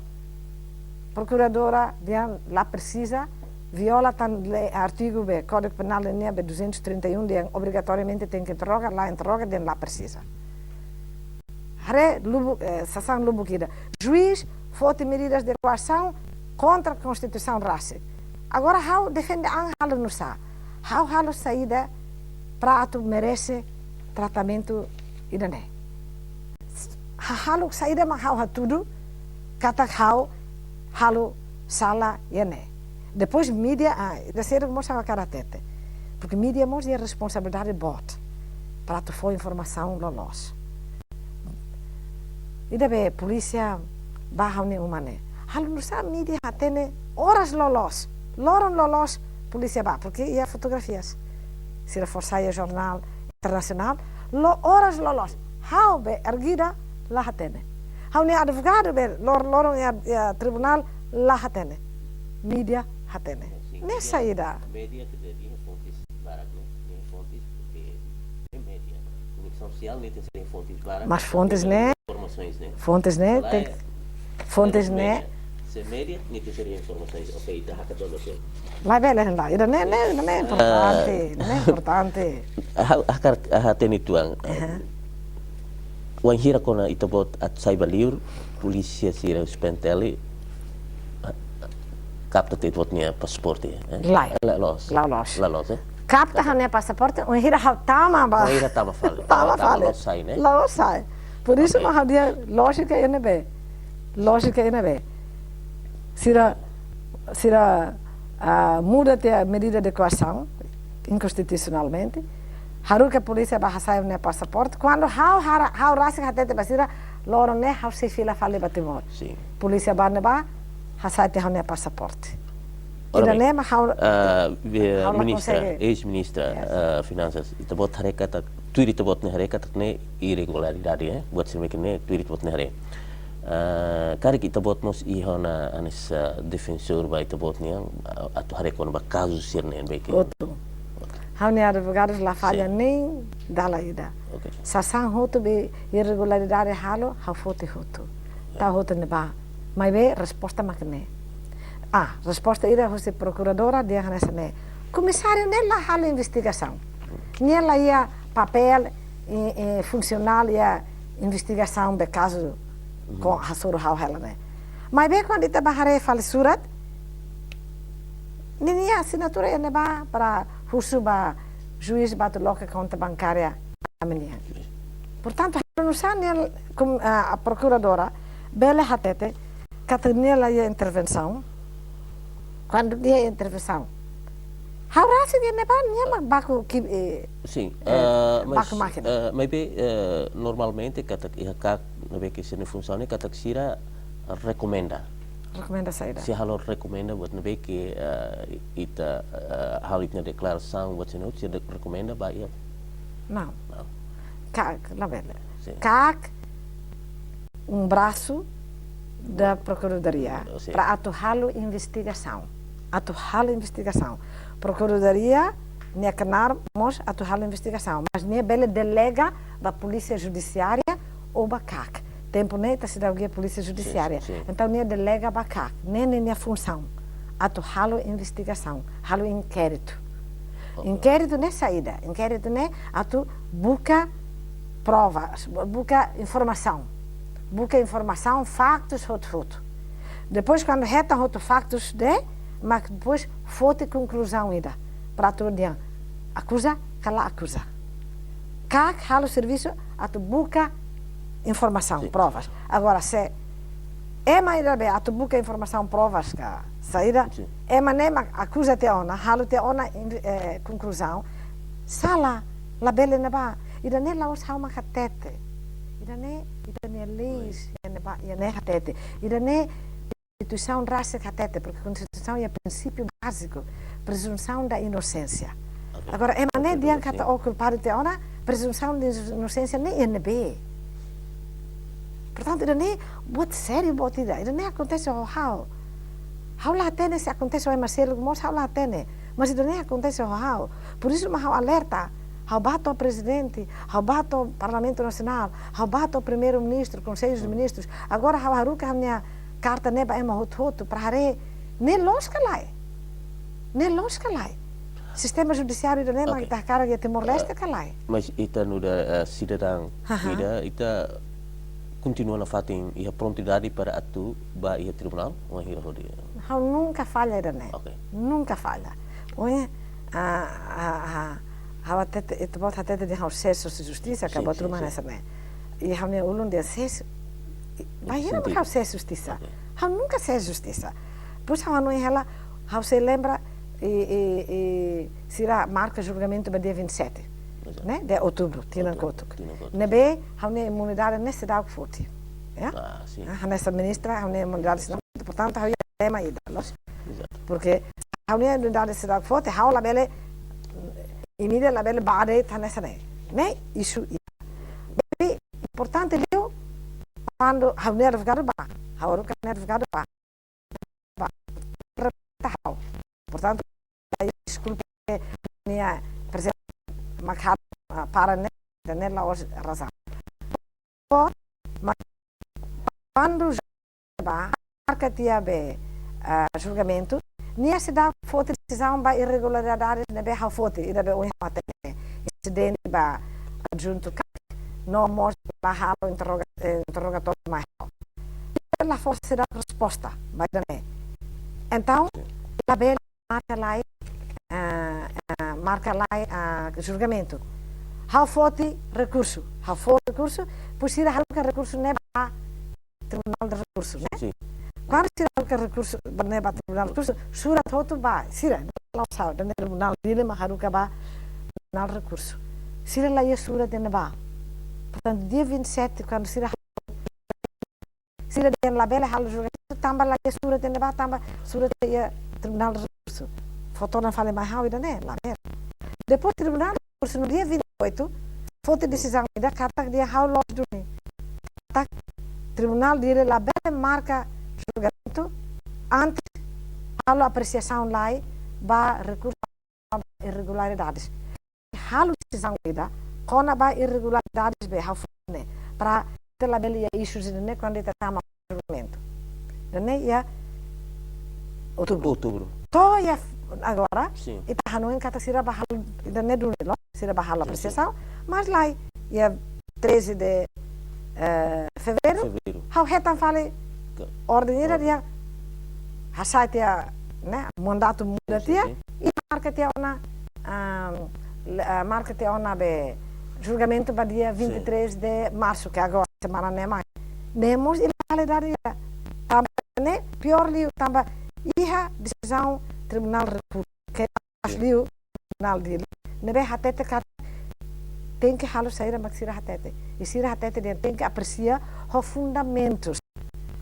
prokuradora dehan la presiza, viola tan lei, artigu be Kódigu Penál nian be duzentos e trinta e um, dehan obrigatoriamente tenke interroga, la interroga, dehan la presiza. Haree lubuk, eh, sasán lubuk ida. Juís foti medidas de koasaun kontra Konstituisaun rasik. Agora ha'u defende an halo nusá. Ha'u halo saida para atu merese tratamentu ida-ne'e. Ha'u halo saida mak ha'u hatudu katak ha'u halo sala iha ne'e. Depois mídia, ah, ida seluk mós ha'u hakarak hatete. Porque mídia mós iha responsabilidade boot para atu fó informasaun loloos. Ida be polísia bá ha'u-nia uma ne'e. Halo nusá mídia hatene oras loloos, loron loloos polísia bá, porque iha fotografias. Sira fó sai iha jornál internasionál, lo oras loloos. Ha'u be erguida la hatene. Ha'u-nia advogadu be lor-, loron iha, iha tribunál la hatene. Mídia hatene. Sin, ne'e mídia, saida? Mídia ke jadi fontes barak, ne'e? Ne'e fontes, eh, ne'e mídia. Komunikasaun sosiál ne'e tenke ser fontes barak. Mas fontes ne'e, informasaun ne'e, fontes ne'e, lae, tenke, fontes ne'e, mídia. Se mídia, ne'e tenke ser informasaun. Ok, ita hakat dulu, ok. Lae, bele, lae. Ida-ne'e, ne'e, ne'e, ne'e importante, ne'e importante. Ha'u, ha'u hakarak hatene uitoan. Aha. Wainhira kona ita-boot atu sai ba liur, polísia sira husi PNTL kapta tiha ita-boot nia pasaporte, eh? Lae. La loos. La loos. La loos, eh? Kapta ha'u-nia pasaporte, wainhira ha'u tama ba. Wainhira tama fali. Tama fali. Tama fali. La loos sai, ne'e? La loos sai. Por isso, ok, mak ha'u dehan lójika iha ne'ebé. Lójika iha ne'ebé. Sira, sira, ah, muda tiha medida de koasaun, inkonstitusionalmente. Haruka polísia bá hasai ha'u-nia pasaporte. Kuandu ha'u hara-, ha'u rasik hatete ba sira, loron ne'e ha'u sei fila fali ba Timor. Sin. Polísia bá ne'ebá, hasai tiha ha'u-nia pasaporte. Ora bem. Ida-ne'e mak ha'u, ah, be-, ha'u la ministra, konsege. Eis-ministra, yes, ah, Finansas, ita-boot haree katak, tuir ita-boot nia haree katak ne'e irregularidade, eh? Buat sira-ne'e tuir ita-boot nia haree. Ah, karik ita-boot mós iha ona hanesan defensór ba ita-boot nian, ah, atu haree kona-ba kazu sira-ne'e be ke. Hotu. Ha'u-nia advogadu la falla, sin, nein dala ida. Ok. Sasán hotu be irregularidade halo, ha'u foti hotu. Ya. Tau hotu ne'ebá. Maibé resposta mak ne'e. Ah, resposta ida husi prokuradora dehan hanesan ne'e. Komisáriu ne'e la halo investigasaun. Nia la iha papél, eh, eh, funsionál iha investigasaun be kazu, mhm, kona hasoru ha'u hela ne'e. Maibé kuandu ita bá haree fali surat, ninia asinatura iha ne'ebá para husu ba juís ba atu loke konta bankária ami-nian. Portantu, ha'u la hatene nia, kum-, ah, prokuradora bele hatete katak nia la iha intervensaun. Kuandu nia iha intervensaun, ha'u rasik iha ne'ebá, nia mak baku ki-, eh, sin, eh, eh, mas, baku mákina. Eh, maibé, eh, normalmente katak iha KAK ne'ebé ke sira-nia funsaun ne'e katak sira rekomenda. Rekomenda saida? Sira halo rekomenda buat ne'ebé ke, eh, ita, eh, halo ita-nia deklarasaun buat sira-ne'e, sira rekomenda ba iha? Não. Não. KAK, labele. Sin. KAK um braço da Procuradoria, sin, para atu halo investigasaun. Atu halo investigasaun. Procuradoria Nia knaar mós atu halo investigasaun, mas nia bele delega ba Polísia Judisiária ou ba KAK. Tempu ne'e ita seidauk iha Polísia Judisiária. Sin, sin. Entaun nia delega ba KAK. Ne'e nia funsaun atu halo investigasaun, halo inkéritu. Ok. Inkéritu ne'e saida? Inkéritu ne'e atu buka provas, buka informasaun. Buka informasaun, faktus, hotu-hotu. Depois, kuandu hetan hotu faktus ne'e, mak depois foti konkluzaun ida. Para atu dehan akuza ka la akuza. KAK halo servisu atu buka informasaun, sin, provas. Agora, se ema ida be atu buka informasaun, provas ka saida, sin, ema ne'e mak akuza tiha ona, halo tiha ona in-, eh, konkluzaun, sala, labele ne'ebá. Ida-ne'e la'ós ha'u mak hatete. Ida-ne'e, ida-ne'e leis, iha ne'ebá, iha ne'e hatete. Ida-ne'e Konstituisaun rasik hatete, porque Konstituisaun iha prinsípiu báziku, prezunsaun da inosénsia. Ok. Agora, ema ne'e, ok, dehan, sin, katak ó kulpadu tiha ona, prezunsaun da inosénsia ne'e iha ne'ebé? Portantu, ida-ne'e buat sériu, buat ida. Ida-ne'e akontese ho ha'u. Ha'u la hatene se akontese ho ema seluk mós, ha'u la hatene. Mas ida-ne'e akontese ho ha'u. Por isso mak ha'u alerta. Ha'u bá to'o prezidente, ha'u bá to'o Parlamentu Nasionál, ha'u bá to'o Primeiru-Ministru, Konsellu de, hmm, Ministrus. Agora ha'u haruka ha'u-nia karta ne'e ba ema hotu-hotu para haree ne'e loos ka lae. Ne'e loos ka lae. Sistema judisiáriu ida-ne'e mak, ok, ita hakarak iha Timor-Leste, eh, ka lae. Mas ita nu'udar, eh, sidadaun, aha, ida, ita kontinua nafatin iha prontidade para atu bá iha tribunál, wainhira hodi? Ha'u nunka falla ida-ne'e. Ok. Nunka falla. Ohin, ah, ah, ah, ha'u hatete, ita-boot hatete dehan ha'u sees justisa, ka, sin, buat, sin, ruma, sin, hanesan ne'e. I ha'u-nia ulun dehan sees, i, bainhira, sin, mak ha'u sees justisa. Ok. Ha'u nunka sees justisa. Depois ha'u hanoin hela, ha'u sei lembra, i, i, i, sira marka julgamentu ba dia vinte e sete, exato, ne'e? De outubru, tinan, outubru, kotuk, tinan kotuk, ne'ebé, sin, ha'u-nia imunidade ne'e seidauk foti. Ya? Ah, sin. Ah, hanesan ministra, ha'u-nia imunidade seidauk foti. Portantu, ha'u iha dilema ida, loos? Exato. Porque ha'u-nia imunidade seidauk foti, ha'u labele, imida labele bá de'it hanesan ne'e. Ne'e isu ida. Jadi, importante liu, kuandu ha'u-nia advogadu bá, ha'u haruka ha'u-nia advogadu bá, bá, representa ha'u. Portantu, deskulpa, nia prezensa mak ha'u, ah, para ne'e, ne'e la'ós razaun. Mas kuandu bá, marka tiha be, ah, julgamentu, nia seidauk foti desizaun ba irregularidades ne'ebé ha'u foti, ida be ohin ha'u hatene. Insidente ba adjuntu KAK, no mós la halo interroga-, eh, interrogatóriu mai ha'u. La fó seidauk resposta ba ida-ne'e. Entaun, labele marka lai, ah, ah, marka lai, ah, julgamentu. Ha'u foti rekursu, ha'u fó rekursu, depois sira haruka rekursu ne'e ba Tribunál de Rekursu, ne'e? Sin. Kuandu sira haruka rekursu ba ne'e ba Tribunál de Rekursu, surat hotu ba sira, la'ós ha'u, ida-ne'e Tribunál Dili mak haruka ba Tribunál Rekursu. Sira la iha surat ida-ne'e ba. Portantu, dia vinte e sete, kuandu sira sira dehan labele halo julgamentu tanba la iha surat ida-ne'e ba, tanba surat iha Tribunál Rekursu. Fó ona fali mai ha'u ida-ne'e, labele. Depois Tribunál Rekursu no dia vinte e oito, foti desizaun ida katak dehan ha'u loos duni. Katak Tribunál Dili labele marka julgamentu antes halo apresiasaun lai ba rekursu irregularidades. Halo desizaun ida kona-ba irregularidades be ha'u foti ne'e, para ita labele iha isu ida-ne'e kuandu ita tama julgamentu. Ida-ne'e iha outubru. Outubru. To'o iha agora, sin, ita hanoin katak sira bá halo ida-ne'e duni, loos, sira bá halo, sin, sin, apresiasaun, mas la iha treze de, eh, fevereiru, fevereiru, ha'u hetan fali, ke, orden ida, orden, dehan hasai tiha, ne'e, mandatu muda, sin, sin, tiha, sin, i marka tiha ona, ah, le-, ah, marka tiha ona be julgamentu ba dia, sin, vinte e três de março, ke agora semana ne'e mai. Ne'e mós ilegalidade ida. Tanba ne'e piór liu, tanba iha desizaun Tribunál Rekursu, ke, sin, liu Tribunál Dili, ne'ebé hatete katak tenke halo saida mak sira hatete. I sira hatete dehan tenke apresia ho fundamentus.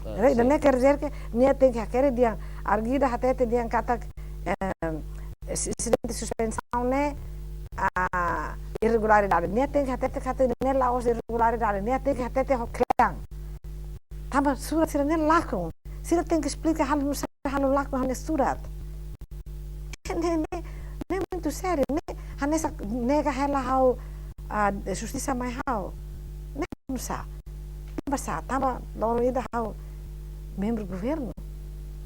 Ah, ida-ne'e, sin, quer dizer que nia tenke hakerek dehan, argida hatete dehan katak, eh, si-, insidente suspensaun ne'e, ah, irregularidade. Nia tenke hatete katak ne'e la'ós irregularidade. Nia tenke hatete ho kle'an. Tanba surat sira-ne'e lakon. Sira tenke esplika halo nusá ha'u lakon ha'u-nia surat. Ne'e, ne'e, ne'e muitu sériu, ne'e, Esa nega hela ha'u, ah, justisa mai ha'u. Ne'e nusá? Basa, tanba loron ida ha'u membru governu.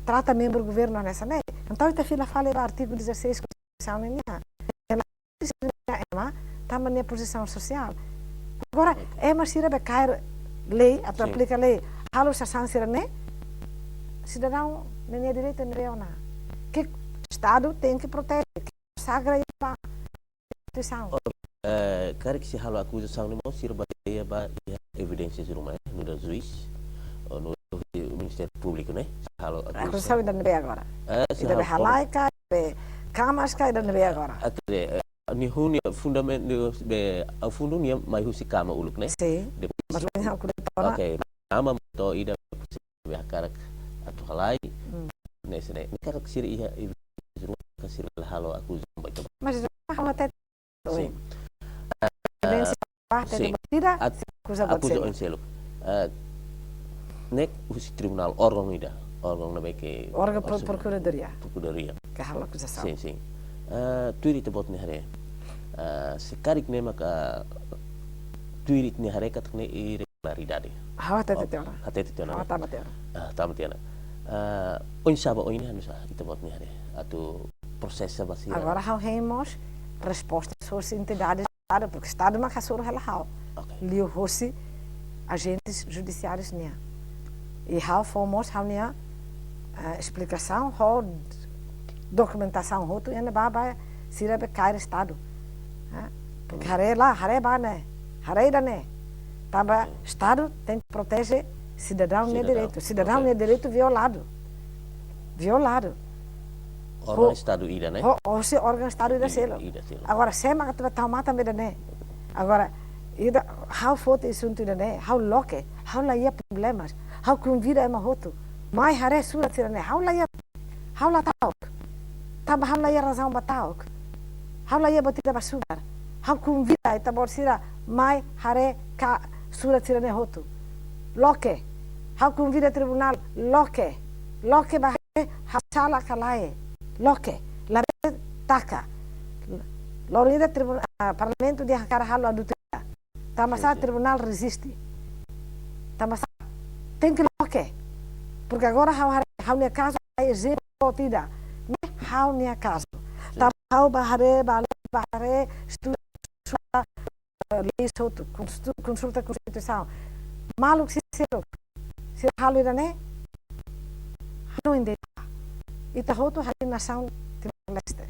Trata membru governu hanesan ne'e. Entaun, ita fila fali ba artigu dezasseis Konstituisaun nian. Ema, tanba nia pozisaun sosiál. Agora, ema sira be kaer lei, atu Sin. aplika lei, halo sasán sira-ne'e, sidadaun nia direitu ne'ebé ona. Ke Estadu tenke proteje, ke sagra iha Konstituisaun. Oh, eh, karik sira halo akuzasaun ne'e mós sira bazeia ba iha evidénsia ruma, eh, nu'udar juís, ou nu'udar Ministériu Públiku, ne'e? Sira halo akuzasaun. Akuzasaun ida ne'ebé agora? Eh, sira Ida be halo halai ka, be kamas ka, ida ne'ebé agora? Atu de, eh, nia huni fundamentu, nia be, a fundu nia mai husi kama uluk, ne'e? Sin. Depois Mas lain ha'u kuda tora. Oke, nama to ida be hakarak atu halai. Hmm. Ne'e sira-ne'e. Ne'e karik sira iha evidénsia ruma ka sira halo akuzasaun ba ita. Mas ha'u hatete Sin. Evidénsia Ah, ba, hatete sin. ba sira, At-, akuza ba akuza sira. oin seluk. Ah, ne'e husi tribunál, órgaun ida, órgaun ne'ebé ke Órgaun pro-, osu-, prokuradoria. prokuradoria. Ke halo akuzasaun. Sin, sin. Ah, tuir ita-boot nia haree. Ah, se karik ne'e maka tuir ita-nia haree katak ne'e irregularidade. Ha'u hatete Oh, tiha ona. hatete tiha ona, Ha'u ne'e? tama tiha ona. Ah, tama tiha ona. Ah, oinsá ba oin ne'e, nusá ita-boot nia haree atu prosesa ba sira? Agora ha'u hein mós resposta husi entidades Estadu, porque Estadu mak hasoru hela ha'u. Ok. Liuhosi ajentes judisiárius nian. I ha'u fó mós ha'u-nia, eh, esplikasaun, ho dokumentasaun hotu, iha ne'ebá ba sira be kaer Estadu. Eh, porque Hmm. haree lae, haree ba ne'e, haree ida-ne'e. Tanba Hmm. Estadu tenke proteje sidadaun nia Sidadaun. direitu. Sidadaun Ok. nia direitu violadu. Violadu. Órgaun Ho-, Estadu ida, ne'e? ho-, hosi órgaun Estadu ida Ida, seluk. ida seluk. Agora, sé mak atu tau matan ba ida-ne'e? Agora, ida, ha'u foti asuntu ida-ne'e, ha'u loke, ha'u la iha problemas, ha'u konvida ema hotu. Mai haree surat sira-ne'e, ha'u la iha, ha'u la ta'uk. Tanba ha'u la iha razaun ba ta'uk. Ha'u la iha buat ida ba sudar. Ha'u konvida ita-boot sira, mai haree ka surat sira-ne'e hotu. Loke. Ha'u konvida tribunál, loke. Loke ba haree ha'u sala ka lae. Loke. Labele taka. Loron ida tribun-, ah, parlamentu dehan hakarak halo auditoria. Tanba sá Sin, sin. tribunál reziste? Tanba sá tenke loke. Porque agora ha'u haree, ha'u-nia kazu ezemplu ida. Ne'e ha'u-nia kazu. Sin. Tanba ha'u bá haree, bá lee, bá haree, estuda, estuda, eh, lei hotu, konstu-, konsulta Konstituisaun. Maluk sira seluk, sira halo ida-ne'e, halo ende. Ita hotu harii nasaun Timor-Leste.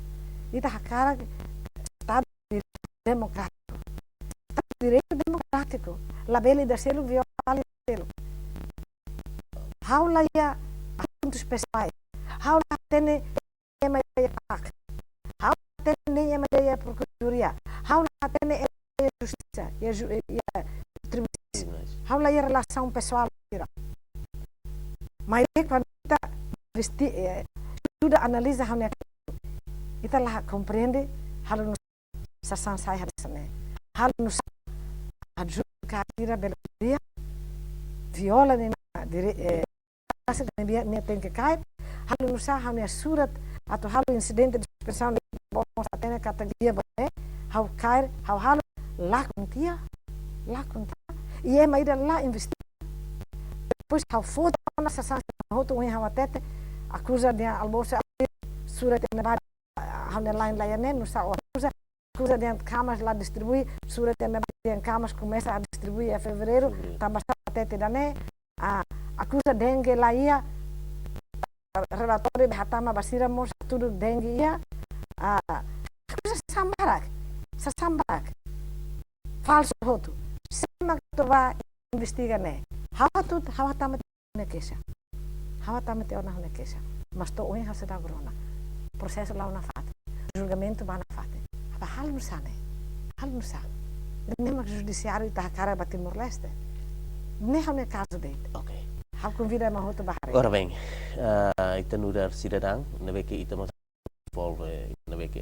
Ita hakarak Estadu direitu demokrátiku. Estadu direitu demokrátiku. Labele ida seluk viola ida seluk. Ha'u la iha asuntus pesoais. Ha'u la hatene ema iha PAK. Ha'u la hatene ema iha prokuradoria. Ha'u la hatene ema iha justisa, iha ju-, iha tribunais. Tribunais. Ha'u la iha relasaun pesoál sira. Maibé kuandu ita investi-, eh, estuda, analiza ha'u-nia, ita la komprende halo nusá sasán sai hanesan ne'e. Halo nusá adjudika sira bele dia viola ninia dire-, eh, sira-ne'ebé nia tenke kaer. Halo nusá ha'u-nia surat atu halo insidente de suspensaun, bos hatene katak iha ba ne'e, ha'u kaer, ha'u halo, lakon tiha, lakon tiha. I ema ida la investiga. Depois ha'u foti ona sasán hotu, ohin ha'u hatete, akuza dehan almosu, surat iha ne'ebá, ha'u-nia lain la iha ne'e, nusá o akuza, akuza dehan kamas la distribui, surat iha ne'ebá dehan kamas komesa distribui iha fevereiru, Fevereiru. tanba sá hatete ida-ne'e, ah, akuza dengue la iha, relatóriu be hatama ba sira mós hatudu dengue iha, ah, akuza sasán barak, sasán barak. Falsu hotu. Sé mak atu bá investiga ne'e? Ha'u hatudu, ha'u hatama tiha ona ha'u-nia keixa. Ha'u hatama tiha ona ha'u-nia keixa. Mas to'o ohin ha'u seidauk rona. Prosesu la'o nafatin. Julgamentu ba nafatin. Ba halo nusá ne'e? Halo nusá? Ne'e mak judisiáriu ita hakarak ba Timor-Leste? Ne'e ha'u-nia kazu de'it. Ok. Ha'u konvida ema hotu bá haree. Ora bem, ah, ita nu'udar sidadaun, ne'ebé ke ita mós envolve, ne'ebé ke,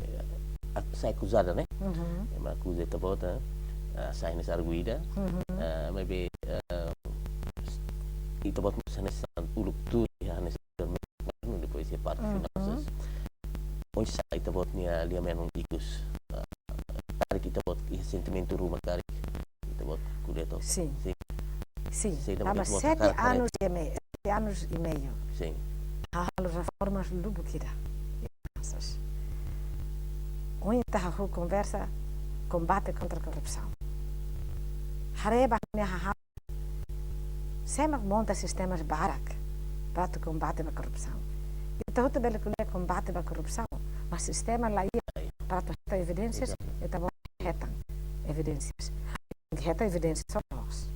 ah, sai akuzada, ne'e? Mhm. Ema akuza ita-boot, ah, sai hanesan arguida. Mhm. Ah, maibé, ah, ita-boot mós hanesan uluk tuur, iha hanesan governu, depois iha parte Mhm. finansas. Oinsá ita-boot nia lia-menon ikus, ah, ita-boot iha sentimentu ruma karik ita-boot ko'alia took. Sin. Sin. Sin. Sin, Tanba ita-boot sete hakarak haree. Anus i meiu, sete anus i meiu. Sin. Ha'u halo reformas lubuk ida. Ohin ita hahú konversa kombate kontra korrupsaun. Haree ba ha'u-nia hahán sé mak monta sistemas barak para atu kombate ba korrupsaun. Ita hotu bele ko'alia kombate ba korrupsaun, mas sistema la iha para atu hetan evidénsias, ita-boot hetan evidénsias. Hetan evidénsias só loos.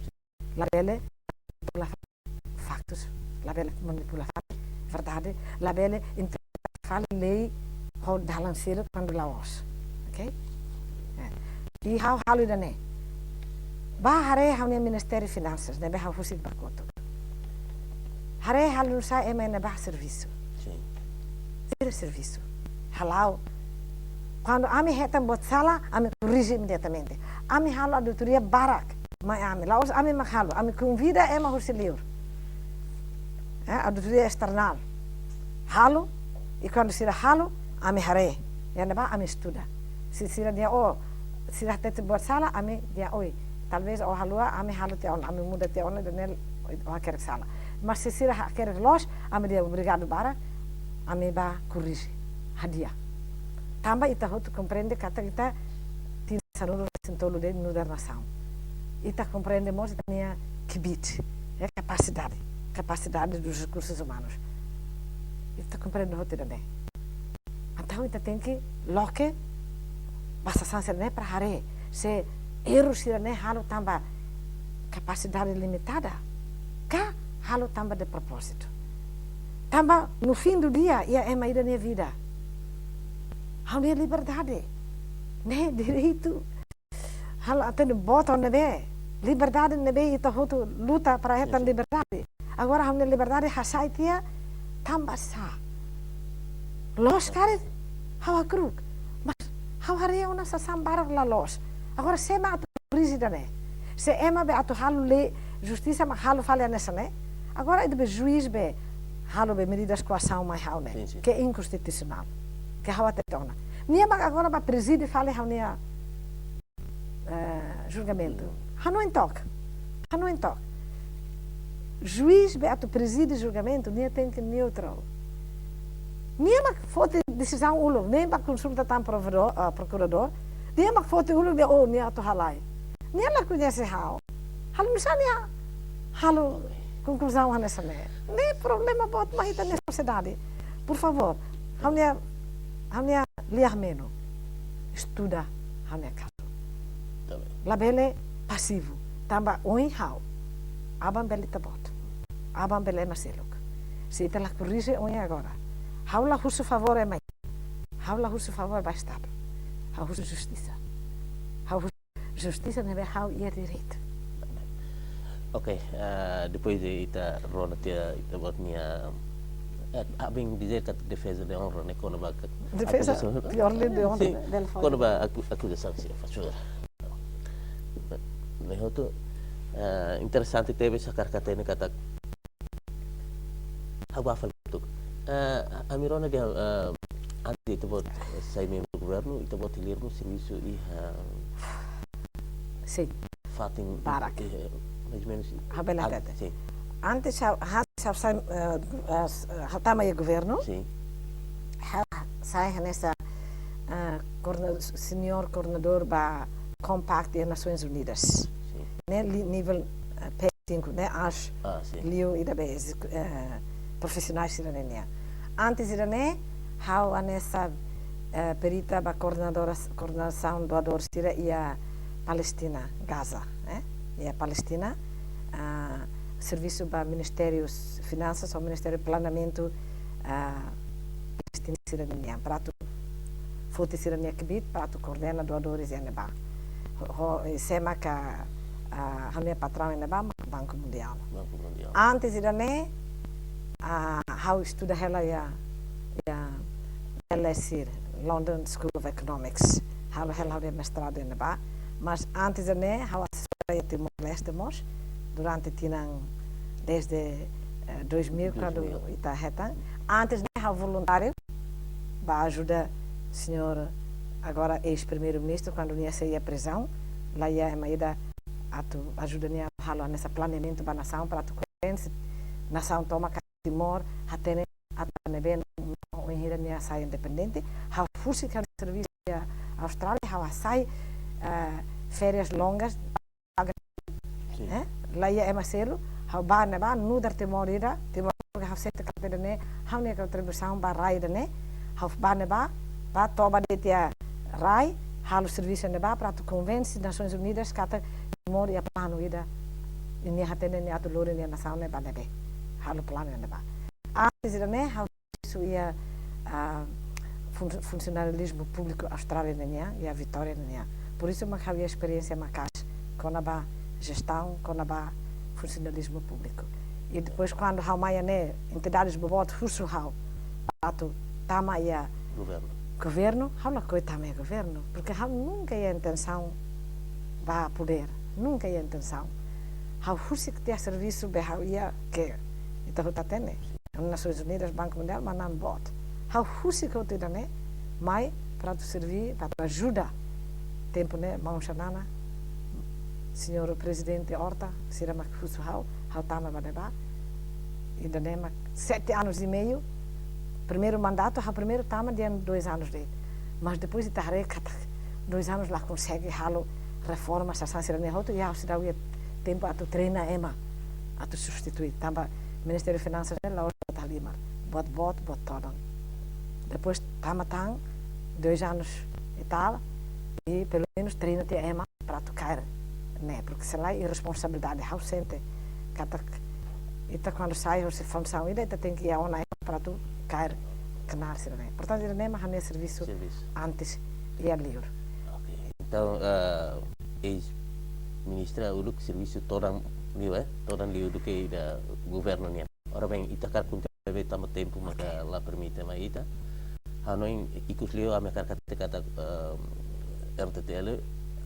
Labele manipula faktus, labele manipula faktus, verdade, labele interpreta fali lei ho dalan seluk kuandu la'ós. Ok? Eh. I ha'u halo ida-ne'e. Bá haree ha'u-nia Ministériu Finansas, ne'ebé ha'u husik ba kotuk. Haree halo nu'usá ema ne'ebá servisu. Sin. Sira servisu. Hala'o. Kuandu ami hetan buat sala, ami korrije imediatamente. Ami halo auditoria barak mai ami. La'ós ami mak halo, ami konvida ema husi liur. Eh, auditoria esternál. Halo, i kuandu sira halo, ami haree. Iha ne'ebá ami estuda. Se sira dehan, oh, sira hatete buat sala, ami dehan, oi. Talvés ó haluha, ami halo tiha ona, ami muda tiha ona, ida-ne'e ó hakerek sala. Mas se sira hakerek loos, ami dehan obrigadu barak, ami bá korrije. Hadi'a. Tanba ita hotu komprende katak ita tinan sanulu-resin-tolu de'it nu'udar nasaun. Ita komprende mós ita-nia kbiit, eh, kapasidade, kapasidade dos recursos humanos. Ita komprende hotu ida-ne'e. Entaun ita tenke loke ba sasán sira-ne'e para haree se erru sira-ne'e halo tanba kapasidade limitada ka halo tanba de propósitu. Tanba no fim do dia, iha ema ida nia vida. Ha'u-nia liberdade, ne'e direitu. Ha'u la hatene boot ne'ebé. Liberdade ne'ebé ita hotu luta para hetan liberdade. Agora ha'u-nia liberdade hasai tiha tanba sá? Loos karik, ha'u hakru'uk. Mas ha'u haree ona sasán barak la loos. Agora sé mak atu korrije ida-ne'e? Se ema be atu halo lei, justisa mak halo fali hanesan ne'e. Agora ida be juís be halo be medidas koasaun mai ha'u ne'e. Sin, sin. Ke inkonstitusionál. Ke ha'u hatete ona. Nia mak agora bá prezide fali ha'u-nia, eh, julgamentu. Hanoin took. Hanoin took. Juís be atu prezide julgamentu, nia tenke neutrál. Nia mak foti desizaun uluk, nia mak konsulta tan provedór, ah, prokuradór. Nia mak foti uluk dehan, oh, nia atu halai. Nia la koñese ha'u. Halo nu'usá nia halo konkluzaun hanesan ne'e? Ne'e problema boot mai ita-nia sosiedade. Por favór, ha'u-nia, ha'u-nia lia-menon. Estuda ha'u-nia kazu. Tá bem. Labele pasivu. Tanba oin ha'u, aban bele ita-boot, aban bele ema seluk. Se ita la korrije oin agora, ha'u la husu favór ema. Ha'u la husu favór ba Estadu. Ha'u husu justisa. Ha'u husu justisa ne'ebé ha'u iha direitu. Ok, ah, depois de ita rona tiha ita-boot nia, eh, ha'u bele dizer katak defeza de honra, ne'e, kona-ba ka-, Defeza akuzasaun. de ordem de honra. Sin, kona-ba aku-, akuzasaun sira, faz favor. Ne'e hotu, eh, interesante tebes, hakarak hatene katak ha'u bá fali kotuk. Eh, ami rona dehan, eh, antes de ita-boot sai membru governu, ita-boot hili mós servisu iha, eh, Sin. fatin, Barak. Eh, mais ou menos. Ha'u bele Ah, hatete. sin, Antes ha'u, antes ha'u sai, eh, eh, ha'u tama iha governu, sin. ha'u sai hanesan, eh, koordena-, senior koordenadór ba Compact iha Nasoins Unidas. Sin. Ne'e li-, nivel, eh, P cinco, ne'e aas, Ah, sin. Liu ida be, eh, profisionál sira-ne'e nian. Antes ida-ne'e, ha'u hanesan, eh, perita ba koordenadora, koordenasaun doadór sira iha Palestina, Gaza, eh? Iha Palestina, ah, servisu ba Ministériu Finansas ou Ministériu Planeamentu, ah, Palestina sira-ne'e nian, para atu foti sira-nia kbiit, para atu koordena doadores iha ne'ebá. Ho, ho, eh, sé mak, ah, ha'u-nia patraun iha ne'ebá, Banku Mundiál. Banku Mundiál. Antes ida-ne'e, ah, ha'u estuda hela iha, iha L S E, London School of Economics. Halo hela ha'u-nia mestradu iha ne'ebá. Mas antes ida-ne'e, ha'u asesora iha Timor-Leste mós, durante tinan, desde, eh, dois mil, Dois mil. Kuandu ita hetan. Antes ne'e, ha'u voluntáriu, bá ajuda señór agora eis-primeiru-ministru, kuandu nia sei iha prizaun, la iha ema ida atu ajuda nia halo hanesan planeamentu ba nasaun para atu konvense nasaun tomak katak Timor hatene atu ne'ebé no, no, wainhira nia sai independente. Ha'u husik ha'u-nia servisu iha Austrália, ha'u hasai, eh, férias longas, Sin. Eh, la iha ema seluk, ha'u bá ne'ebá, nu'udar Timor ida, Timor ida ha'u sente katak ida-ne'e ha'u-nia kontribuisaun ba rai ida-ne'e, ha'u bá ne'ebá, bá toba de'it iha rai, halo servisu ne'ebá para atu konvense Nasoins Unidas katak Timor iha planu ida, i nia hatene nia atu lori nia nasaun ne'e ba ne'ebé, halo planu ne'ebá. Antes ida-ne'e, ha'u servisu iha, ah, fun-, funsionalismu públiku Austrália ninian, iha Vitória ninian. Por isso mak ha'u iha esperiénsia maka'as kona-ba jestaun, kona-ba funsionalismu públiku. I depois, kuandu ha'u mai iha ne'e, entidades boboot husu ha'u atu tama iha Governu. governu, ha'u lakohi tama iha governu, porque ha'u nunka iha intensaun ba podér, nunka iha intensaun. Ha'u husik tiha servisu be ha'u iha ke ita hotu hatene. Nasoins Unidas, Banku Mundiál, manán boot. Ha'u husik hotu ida-ne'e mai para atu serví, para atu ajuda. Tempu ne'e, maun Xanana, señór Prezidente Horta, sira mak husu ha'u, ha'u tama ba ne'ebá. Ida-ne'e mak sete anos e meio, primeiru mandatu, ha'u primeiru tama dehan dois anos de'it. Mas depois ita haree katak dois anos la konsege halo reforma, sasán sira-ne'e hotu, i ha'u seidauk iha tempu atu treina ema atu substitui. Tanba Ministériu Finansas ne'e la'ós buat halimar, buat boot, buat todan. Depois tama tan, dois anos e tal, i pelumenus treina tiha ema para atu kaer ne'e, porque se lae irresponsabilidade, ha'u sente katak ita kuandu sai husi funsaun ida, ita tenke iha ona ema para atu kaer knaar sira-ne'e. Portantu, ida-ne'e mak ha'u-nia servisu Servisu. antes iha liur. Ok. Entaun, ah, eis-ministra uluk servisu todan liu, eh? Todan liu duké ida governu nian. Ora bem, ita hakarak kontinua be tanba tempu maka la permite mai ita. Hanoin ikus liu ami hakarak hatete katak, eh, R T T L,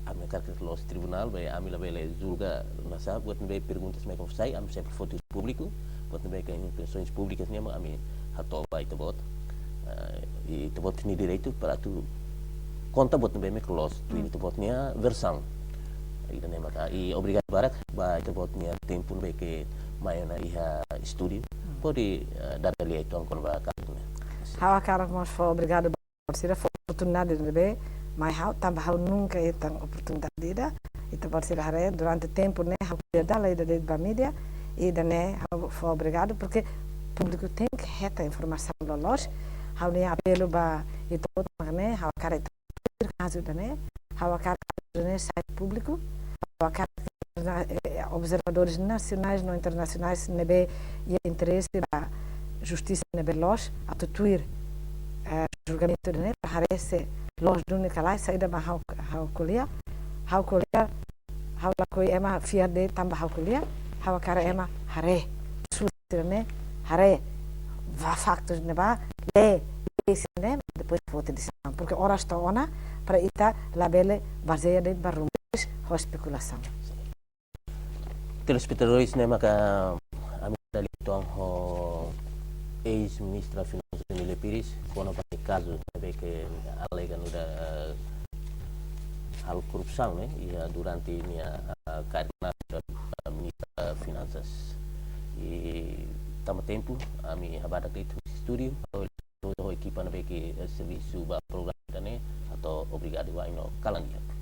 ami hakarak loos tribunál, be ami labele julga nusá, buat ne'ebé perguntas ne'ebé ke sai, ami sempre foti públiku, buat ne'ebé ke intensoins públikas nian, ami hato'o ba ita-boot. Eh, i ita-boot nia direitu para atu konta buat ne'ebé mak loos, tuir ita-boot nia versaun. Ida-ne'e maka, i obrigadu barak ba ita-boot nia tempu ne'ebé ke mai ona iha estúdiu. Pode, eh, dada lia uitoan kona-ba kazu ne'e. Ha'u hakarak mós fó obrigadu ba sira fó oportunidade ne'ebé mai ha'u, tanba ha'u nunka hetan oportunidade ida. Ita-boot sira haree, durante tempu ne'e ha'u ko'alia dala ida de'it ba mídia, ida-ne'e ha'u fó obrigadu, porque públiku tenke hetan informasaun loloos. Ha'u-nia apelu ba ita-boot mak ne'e, ha'u hakarak ita tuir kazu ida-ne'e, ha'u hakarak kazu ida-ne'e sai públiku, ha'u hakarak na-, eh, observadores nasionais no internasionais ne'ebé iha interese ba justisa ne'ebé loos atu tuir, eh, julgamentu ida-ne'e, para haree se loos duni ka lae. Saida mak ha'u, ha'u ko'alia, ha'u ko'alia, ha'u lakohi ema fiar de'it tanba ha'u ko'alia, ha'u hakarak ema haree, husu sira-ne'e, haree, vá faktus ne'ebá, lee, lee sira-ne'e, depois foti desizaun. Porque oras to'o ona, para ita labele bazeia de'it ba rumores ho espekulasaun. Telespetadores, ne'e maka ami dada lia uitoan ho eis-ministra Finansas Emília Pires, kona-ba kazu ne'ebé ke alega nu'udar, eh, halo korrupsaun, ne'e, iha durante nia, eh, kaer knaar, eh, ministra Finansas. I tanba tempu, ami ha'u badak de'it husi estúdiu, ho ekipa ne'ebé ke, eh, servisu ba programa ida-ne'e, hato'o obrigadu, wa'in no kalan di'ak.